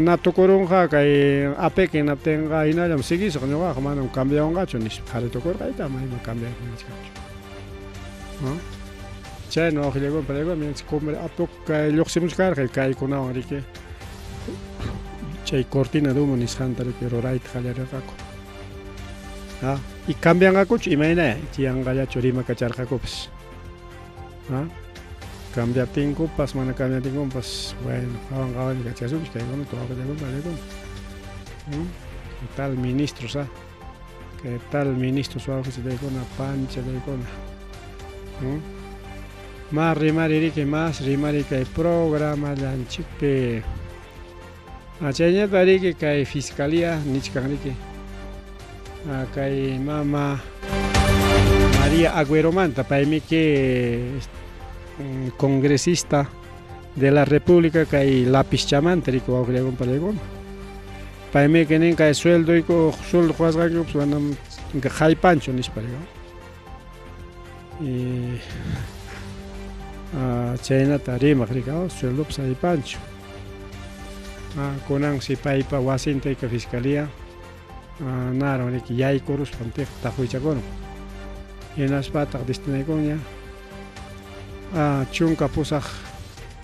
na tukurunqa kay APEC hinaptinqa hinallam siguisaq ñuqaqa manam cambiawanqachu nispa qhari tukurqa ama ima cambiakunachkanchu. Chayna wawqillaykuna palaykuna mientras cumbre APEC kay lluqsimuchkarqa kaykunawan riki chay cortina de humo nisqanta riki rurayta qallarirqaku. Ah, y cambianqakuchu imayna yanqallachu rimakacharqakupas. Ah, cambiaptinkupas mana cambiaptinkupas bueno qawan qawan kachasunchik kaykuna wawqillaykuna palaykuna. ¿Qué tal ministros ah? ¿Qué tal ministros wawqichallaykuna panichallaykuna? Mas rimari riki mas rimari kay programallanchikpi. Chayñata riki kay fiscalía nichkan riki kay mama María Agüeromanta paymiki congresista de la República kay Lapizchamanta riki wawqillaykuna palaykuna. Paymiki nin kay sueldoyku sueldo quwasqaykupas manam haypanchu nispa riki. Y chaynata rimaq riki sueldopas haypanchu. Kunansi paypa wasinta ika fiscalía naron riki yaykuruspan taqwichakurun. Hinaspataq destinaykunña 18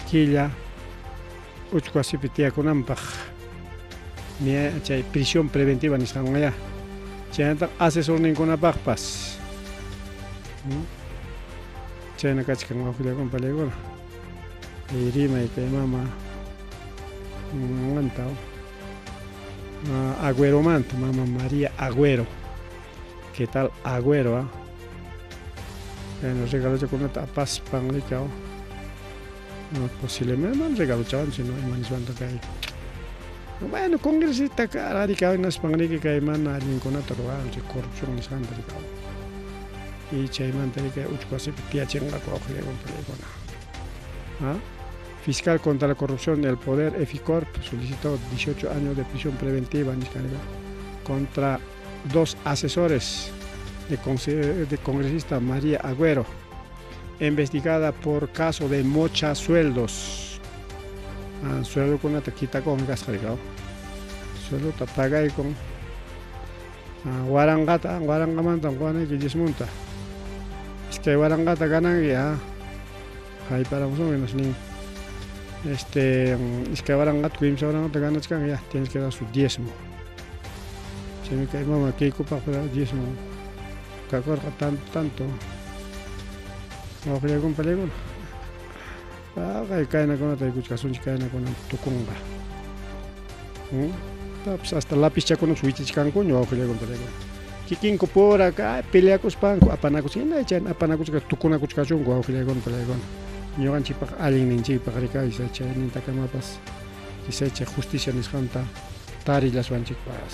killa uchku wasipi tiyakunanpaq chay prisión preventiva nisqanwanyá. Chaynataq asesorninkunapaqpas. Chayna kachkan wawqillaykuna palaykuna. Kay rimay kay mama manta Agüeromanta mama María Agüero. ¿Qué tal Agüero? Ah? Bueno, regalochakunata apaspan rikaw. No, posiblemente man regalochawan sino imanismanta kay. Bueno, congresista kara rikaw hinaspan riki kay mana allinkunata ruwanchik corrupción nisqanta rikaw. Y chaymanta riki uchku wasipi tiyachinqaku wawqillaykuna palaykuna. ¿Ah? Fiscal contra la corrupción del poder, EFICORP, solicitó 18 años de prisión preventiva contra dos asesores de, de congresista María Agüero, investigada por caso de mocha sueldos. Ah, sueldokunata kitakuqmi kasqa rikaw. Sueldota pagaykun. Ah, waranqata, waranqamantam quwanayki diezmonta. Iskay waranqata gananki, ah. Hayparamusunki nas nin. Este, iskay waranqata, kimsa waranqata ganachkanki, ya, tienes que dar su diezmo. Chaymi kay mama kiykupaq diezmo kakurqa tanto tanto. Wawqillaykuna palaykuna. Kay kaynakunata rikuchkasunchik, kaynakuna tukunqa. Tapas hasta lapizchakunapas wichichkankuña wawqillaykuna palaykuna. Kikinku pura kay peleakuspanku apanakus hina chayna apanakuchka tukunakuchkachunku wawqillaykuna palaykuna. Ñuqanchikpaq allinninchikpaq rikay chaynintakamapas quizá chay justicia nisqanta tarillaswanchikpas.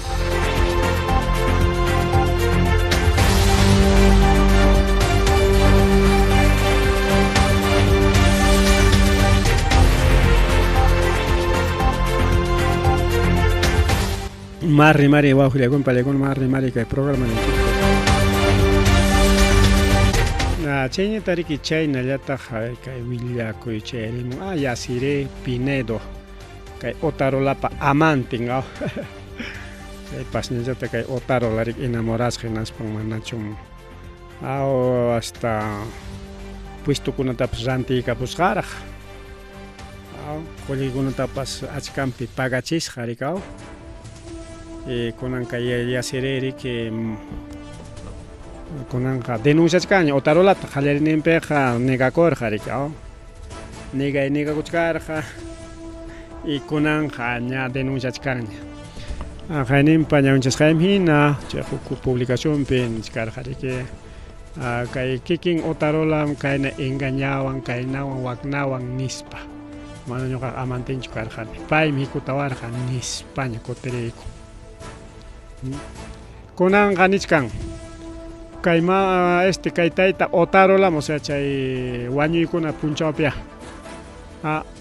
Más rimari wawqillaykuna palaykuna más rimari kay programa ninchikpi. Chayñata riki chaynallataq kay willakuy chayarimun ah Yaciré Pinedo kay Otarolapa amantin aw chay pasñallata kay Otarola riki enamorasqa hinaspan manachum aw hasta puestokunatapas rantiykapusqaraq aw qullqikunatapas achkanpi pagachisqa riki aw y kunan kay Yaciré riki kunanqa denunciachkanña Otarolata qallariyninpiqa negakurqa riki aw negay negakuchkarqa y kunanqa ña denunciachkanña. Qayninpa ñawinchasqaymi hina chay huk publicacionpi nichkarqa riki kay kikin Otarolam kayna engañawan kaynawan waknawan nispa. Mana ñuqaqa amantinchu karqani. Paymi hikutawarqa nispaña kutiriykun. Kunanqa nichkan kay ma este kay tayta Otarolam, o sea chay wañuykuna punchawpiya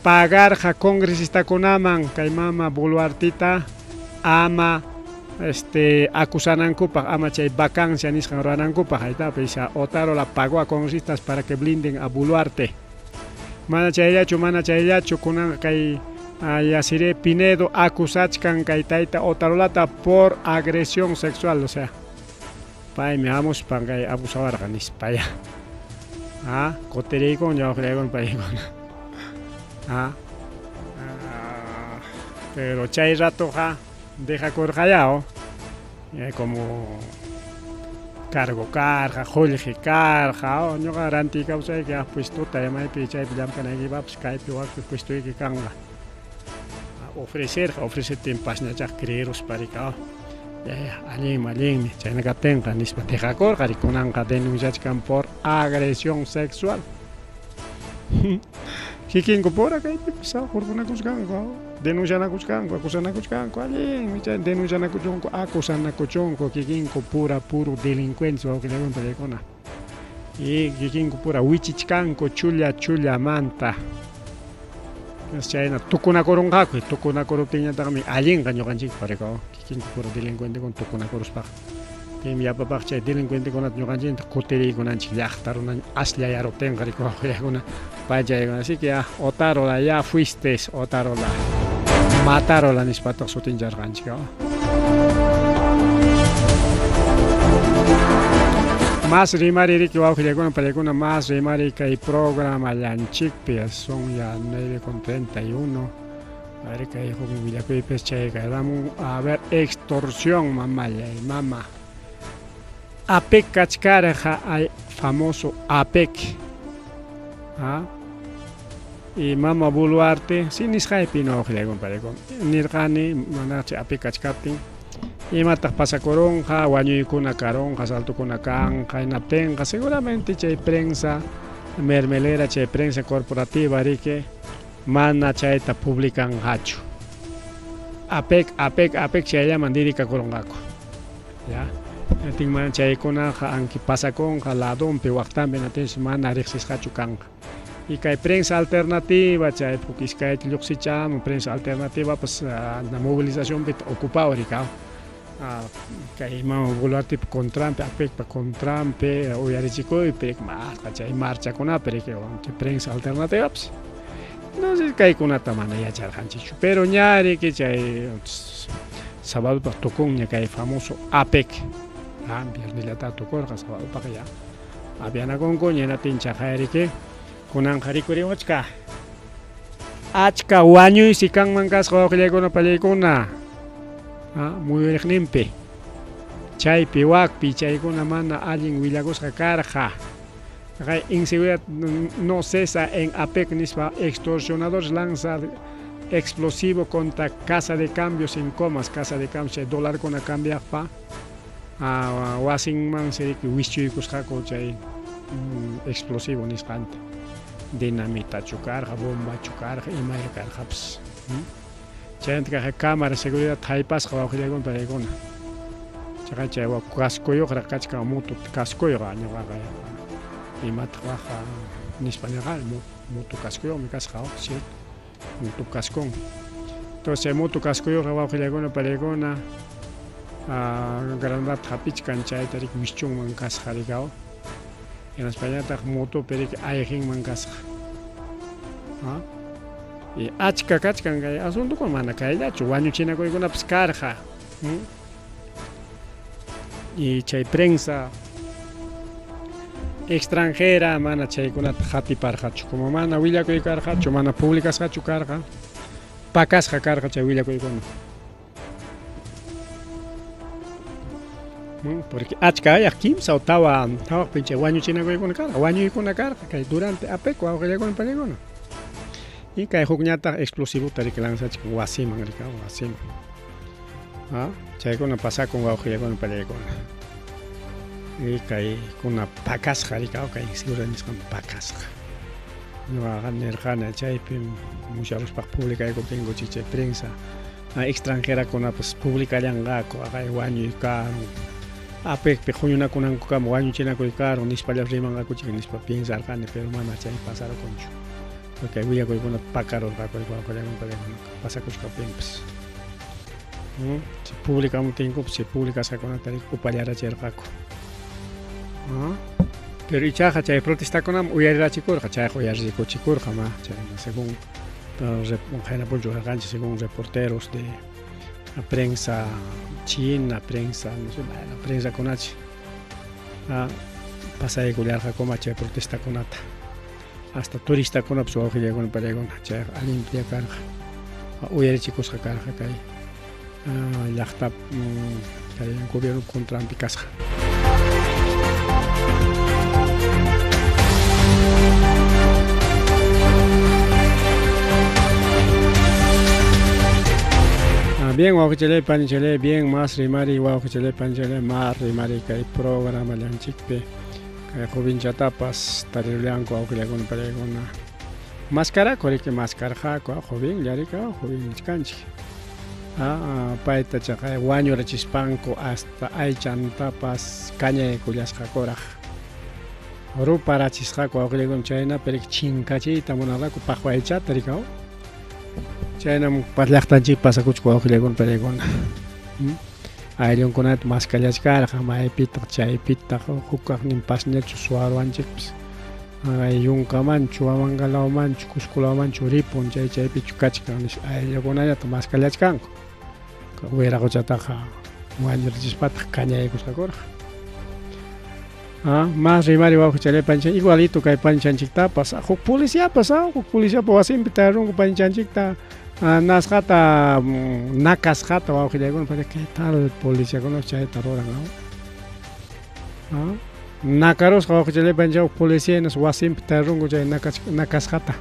pagarqa congresistakunaman kay mama Boluartita ama este acusanankupaq, ama chay vacancia nisqan ruwanankupaq. Aytapas Otarola pagó a congresistas para que blinden a Boluarte. Mana chayllachu, mana chayllachu, kunanqa kay Yaciré Pinedo acusachkan kay tayta Otarolata por agresión sexual, o sea, paymi hamuspan kay abusawarqa nispa ya. Ah, kutiriykun wawqillaykuna paykuna. Ah, pero chay ratoqa dejakurqaya como cargo karqa, qullqi karqa, ñuqa rantiykawsayki ah puestota maypi chaypi llamk'anaykipaqpas kaypi wakpi puestoyki kanqa. Ofrecerqa, ofreceptin pasñachaq creeruspa riki allinmi, allinmi, chayna kaptinqa nispa dejakurqa kunanqa denunciachkan por agresión sexual. Kikinku pura kaypipas hurqunakuchkanku, denuncianakuchkanku, acusanakuchkanku, allinmi chay denuncianakuchunku, acusanakuchunku kikinku pura puro delincuentes wawqillaykuna pallaykuna. Y kikinku pura wichichkanku chulla chullamanta. Chayna tukunakurunqaku, tukunakuruptinñataqmi allinqa ñuqanchikpaq rikaw, kikinku pura delincuentekuna tukunakuruspaqa. Chaymi yapapaq chay delincuentekunata ñuqanchikta kutiriykunanchik llaqta runa asllayaruptinqa rikuy wawqillaykuna pachaykuna. Así que ya Otarola ya fuiste Otarola. Matarola nispataq sutincharqanchik. Más rimari riki wawqillaykuna pallaykuna más rimari kay programallanchikpi son ya 9:31. A ver kay huk willakuypis chay kayramun a ver extorsión mamallay mama. APEC kachkarqa, ay famoso APEC. ¿Ah? Y mama Boluarte, si nisqaypi no wawqillaykuna nirqani manaraq APEC kachkaptin imataq pasakurunqa, wañuykuna karunqa, saltokuna kanqa, hinaptinqa seguramente chay prensa mermelera, chay prensa corporativa riki mana chayta publicanqachu. APEC, APEC, APEC chayllaman dedicakurunqaku. Ya. Hinaptinman chaykunaqa anki pasakunqa ladonpi, waqtanpi, hinaptinsi mana riqsisqachu kanqa. Y kay prensa alternativa, chay huk iskayta lluqsichamun prensa alternativapas movilizacionpi ocupado rika. Kay mama Boluartepa contranpi, APECpa contranpi, uyarichikuypi, hasta chay marchakunapi riki, chay prensa alternativapas. Entonces kaykunata mana yacharqanchikchu, pero ña riki chay sabadopaq tukunña kay famoso APEC. Viernellata tukurqa, sabadopaq ya apianakunkuña, hinaptin chaqay riki kunanqa rikurimuchka. Achka wañuysi kanman kasqa wawqillaykuna pallaykuna muyuriqninpi. Chaypi wakpi chaykuna mana allin willakusqa karqa. Inseguridad no cesa en APEC nispa extorsionadores lanza explosivo contra casa de cambios en Comas, casa de cambios chay dolarkuna cambiaqpa wasinmansi riki wischuykusqaku chay explosivo nisqanta. Dinamitachu karqa, bombachu karqa, imaya karqapas. Chaymanta kaq cámara de seguridad haypasqa wawqillaykuna paykuna. Chaqa chay cascoyuqraq kachkan moto cascoyuqa ñuqaqa imataq waqqa nispa nirqani moto cascoyuqmi kasqa, cierto, moto cascón. Entonces chay moto cascoyuqqa wawqillaykuna paykuna granadata hapichkan chayta riki wischunman kasqa rikaw. Hinaspañataq motopi riki ayqinman kasqa. Y achka kachkan kay asuntokuna mana kayllachu, wañuchinakuykunapas karqa. Y chay prensa extranjera mana chaykunata qatiparqachu, como mana willakuy karqachu, mana publicasqachu karqa, pakasqa karqa chay willakuykuna. Porque achka ayaq kimsa o tawa hawaqpin chay wañuchinakuykuna karqa, wañuykuna karqa kay durante APEC wawqillaykuna panikuna. Y kay hukñataq explosivota riki lanzachkan wasiman rika wasiman. Chaykuna pasakun wawqillaykuna pallaykuna. Y kaykuna pakasqa rika kay inseguridad nisqan pakasqa. Ñuqaqa nirqani chaypim musyaruspaq publicaykuptinku chay prensa extranjerakunapas publicallanqaku aqay wañuy karun APECpi huñunakunankukama wañuchinakuy karun nispallapas rimanqakuchik nispa piensarqani, pero mana chay pasarukunchu. Porque willakuykunata pakarurqaku wawqillaykuna pasakuchkaptinpas. Chay publicamuptinkupas chay publicasqakunata upallarachirqaku. Pero ichaqa chay protestakunam uyarirachikurqa, chayqa uyarikuchikurqa ma chay según qayna punchaw karqanchik según reporteros de prensa china, prensa no sé, bueno, prensakunachi pasaykullarqakuma chay protestakunata. Hasta turistakunapas wawqillaykuna pallaykuna chayqa allinpia karqa. Uyarichikusqa karqa kay llaqtap kay gobierno contranpi kasqa. Bien, wawqichalay, panichalay, bien, mas rimari, wawqichalay, panichalay, mas rimari kay programa llanchikpi. Kay jovenchatapas tarirullanku wawqillaykuna pallaykuna. Mascaraku riki mascarqaku, jovenlla riki, joven nichkanchik. Payta chaqay wañurachispanku hasta aychantapas kañaykullasqakuraq. Ruparachisqaku wawqillaykuna chaynapi riki chinkachiyta munarqaku paqwa aychata riki. Chaynam llaqtanchikpi pasakuchkan wawqillaykuna pallaykuna. Ayllunkunata maskallachkarqa maypitaq chaypitaq huk kaqnin pasñachu suwaruwanchikpas. Yunkamanchu, Huamangalawmanchu, Cuscolawmanchu ripun chay chaypichu kachkan nispa ayllukunallata maskallachkanku. Wiraquchataqa wañurachispataq kañaykusqakurqa. Mas rimari wawqichalay panichay igualito kay panichanchiktapas huk policiapas huk policiapa wasinpi tarirunku panichanchikta nasqata nakasqata wawqillaykuna ¿qué tal policiakunapas chayta ruran? Nakarusqa wawqichallaypa chay policía hinas wasinpi tarirunku chay nakasqata.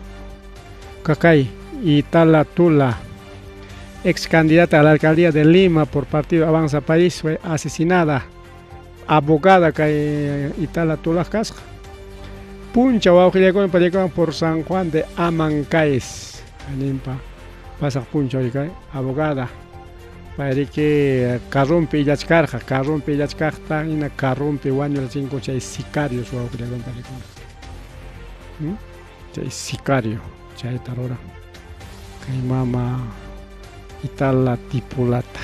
Kakay Itala Tula, ex candidata a la alcaldía de Lima por partido Avanza País, fue asesinada. Abogada kay Itala Tulaq kasqa. Puncha wawqillaykuna pallaykuna por San Juan de Amancaes. Aninpa pasaq punchaw kay abogada. Payriki carrompi illachkarqa, carrompi illachkaqta hina carrompi wañurachinku chay sicarios wawqillaykuna pallaykuna. Chay sicario chayta ruran. Kay mama Itala Tipulata.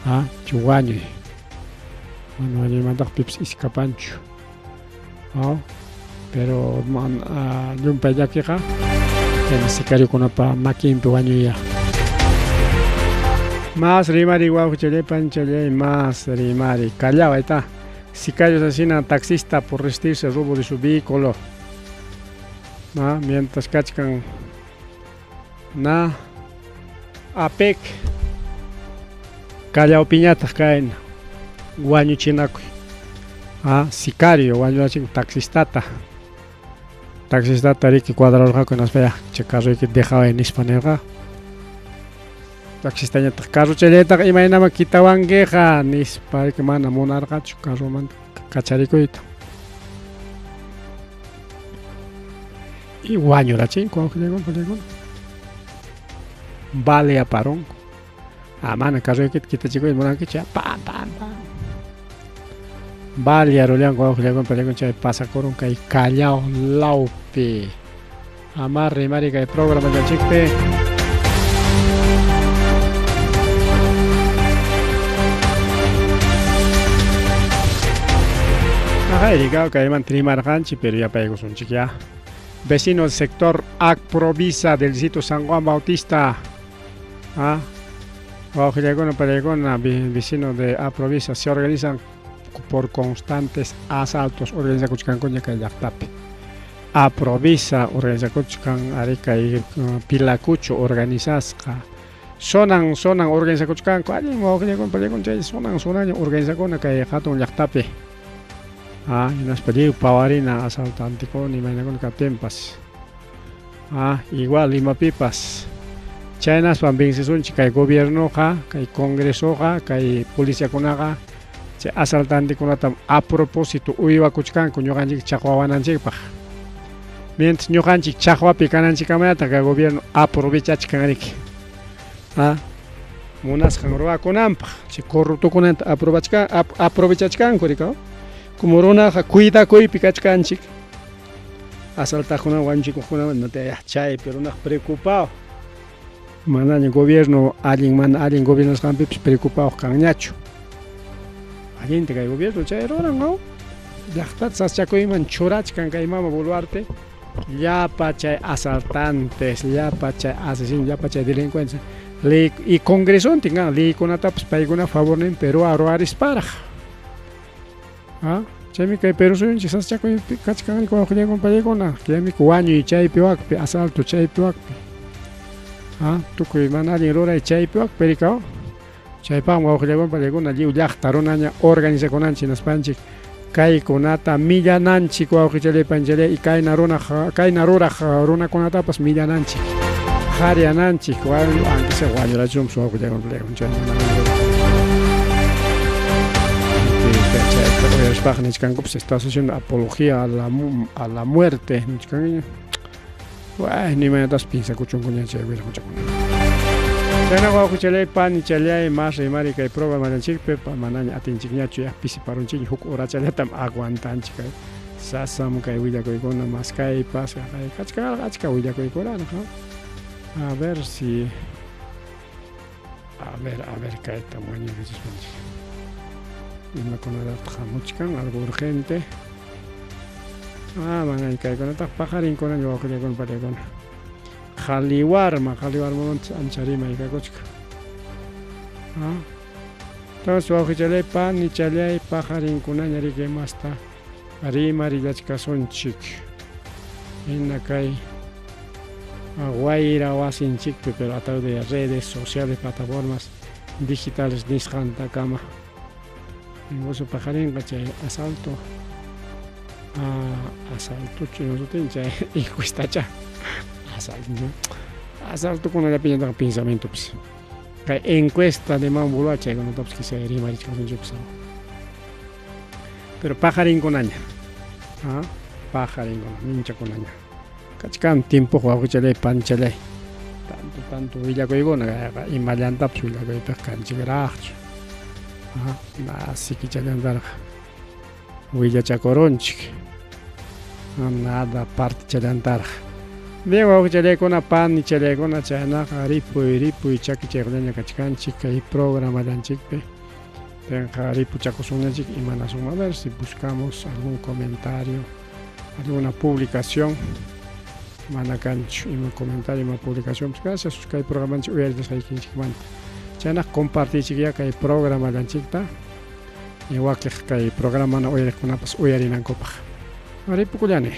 Ah, chu wañuy. Mana wañuymantaqa pipas iskapanchu. Ah, pero man, ah, llumpay llakiqa chayna sicariokunapa makinpi wañuyya. Más rimari wawqichalay panchalay más rimari. Callao, ahí está. Sicarios asesinan taxista por resistirse al robo de su vehículo. Ah, mientras kachkan na APEC Callao piñataq kayna wañuchinakuy. Ah, sicario wañurachin taxistata. Taxistata riki cuadrarurqaku hinaspa ya chay carroyki dejaway nispa nirqa. Taxistañataq carrochallaytaqa imaynama kitawankiqa nispa riki mana munarqachu carromanta kacharikuyta. Y wañurachinku wawqillaykuna pachaykuna. Vale aparunku. Ah, mana carroykita kitachikuyta munankichu pam pam pam. Vale arullanku wawqillaykuna pachaykuna chay pasakurun kay Callao lawpi. Amar rimari kay programa llanchikpi. Ajá, llegado kaymanta rimarqanchik, pero yapaykusunchik ya. Vecino del sector Acprovisa del distrito San Juan Bautista. Ah, wawqillaykuna pallaykuna vecino de Aprovisa se organizan por constantes asaltos organizakuchkankuña kay llaqtapi. Aprovisa organizakuchkan ari kay Pilacucho organizasqa. Sonan sonan organizakuchkanku allin wawqillaykuna pallaykuna chay sonan sonaña organizakuna kay hatun llaqtapi. Ah, hinaspa lliw pawarina asaltantekuna imaynakuna kaptinpas. Ah, igual imapipas. Chaynaspam vencesunchik kay gobiernoqa, kay congresoqa, kay policiakunaqa chay asaltantekunatam a propósito uywakuchkanku ñuqanchik chaqwawananchikpaq. Mientras ñuqanchik chaqwapi kananchikkamayataq kay gobierno aprovechachkan riki. Ah, munasqan ruwakunanpaq chay corruptokunata aprobachkan aprovechachkanku rika. Como runaqa cuidakuypi kachkanchik. Asaltaqkuna wañuchikuqkunamanta chaypi runaqa preocupado. Manaña gobierno allin mana allin gobiernasqanpipas preocupado kanñachu. Allinta kay gobierno chay ruran, ¿no? Llaqtata sasachakuyman churachkan kay mama Boluarte. Llapa chay asaltantes, llapa chay asesinos, llapa chay delincuentes. Ley y congresontin leykunatapas paykuna favorninpi ruwarisparaq. Ah, chaymi kay Perú suyunchik sasachakuypi kachkan wawqillaykuna pallaykuna. Chaymi wañuy chaypi wakpi, asalto chaypi wakpi. Ah, tukuy mana allin ruray chaypi wakpi rikaw. Chaypaqmi wawqillaykuna pallaykuna lliw llaqta runaña organizakunanchik hinaspanchik kaykunata millananchik wawqichallay panchallay y kayna runaq kayna ruraq runakunatapas millananchik. Qariananchik aunque sea wañurachunpas wawqillaykuna pallaykuna chay mana allin ruraq. Chayta uyarispaqa nichkankupas estás haciendo apología a la muerte nichkanña. Bueno, imaynatas piensakuchunkuña chay wiraqochakuna. Chayna wawqichallay panichallay mas rimari kay programa-nchikpi manaña atinchikñachu ya pisiparunchikña huk horachallatam aguantanchik kay sasam kay willakuykuna maskaypas kachkan achka willakuykunaraq. A ver si a ver kayta wañuykachispanchik. Imakunatataq hamuchkan algo urgente. Ah, mana kaykunataq paqarinkunaña wawqillaykuna pallaykuna. Qhali warma, qhali warmamanta ancha rimay kakuchkan. Ah. Entonces wawqichallay panichallay paqarinkunaña riki masta rimarillachkasunchik. Hina kay wayra wasinchikpi pero a través de redes sociales, plataformas digitales nisqantakama. Negocio paqarinqa chay asalto asaltochu sutin chay encuestacha asalto asaltokunallapiñataq pensamientopas kay encuesta de Mambulua chaykunatapas quizá rimarichkasunchikpas pero paqarinkunaña paqarinkuna minchakunaña kachkan tiempoqa wawqichalay panichalay tanto tanto willakuykuna kayqa imallantapas willakuypiqa kanchikraqchu nasikichallantaraq willachakurunchik nada partichallantaraq bien wawqichallaykuna panichallaykuna chaynaqa ripuy ripuy chakichaykullaña kachkanchik kay programallanchikpi tenqa ripuchakusunñachik imanasun a ver si buscamos algún comentario alguna publicación mana kanchu ima comentario ima publicación pues gracias kay programanchik uyarisqaykichikmanta chaynaqa compartichikyá kay programallanchikta wakiq kay programa mana uyariqkunapas uyarinankupaq ripukullani.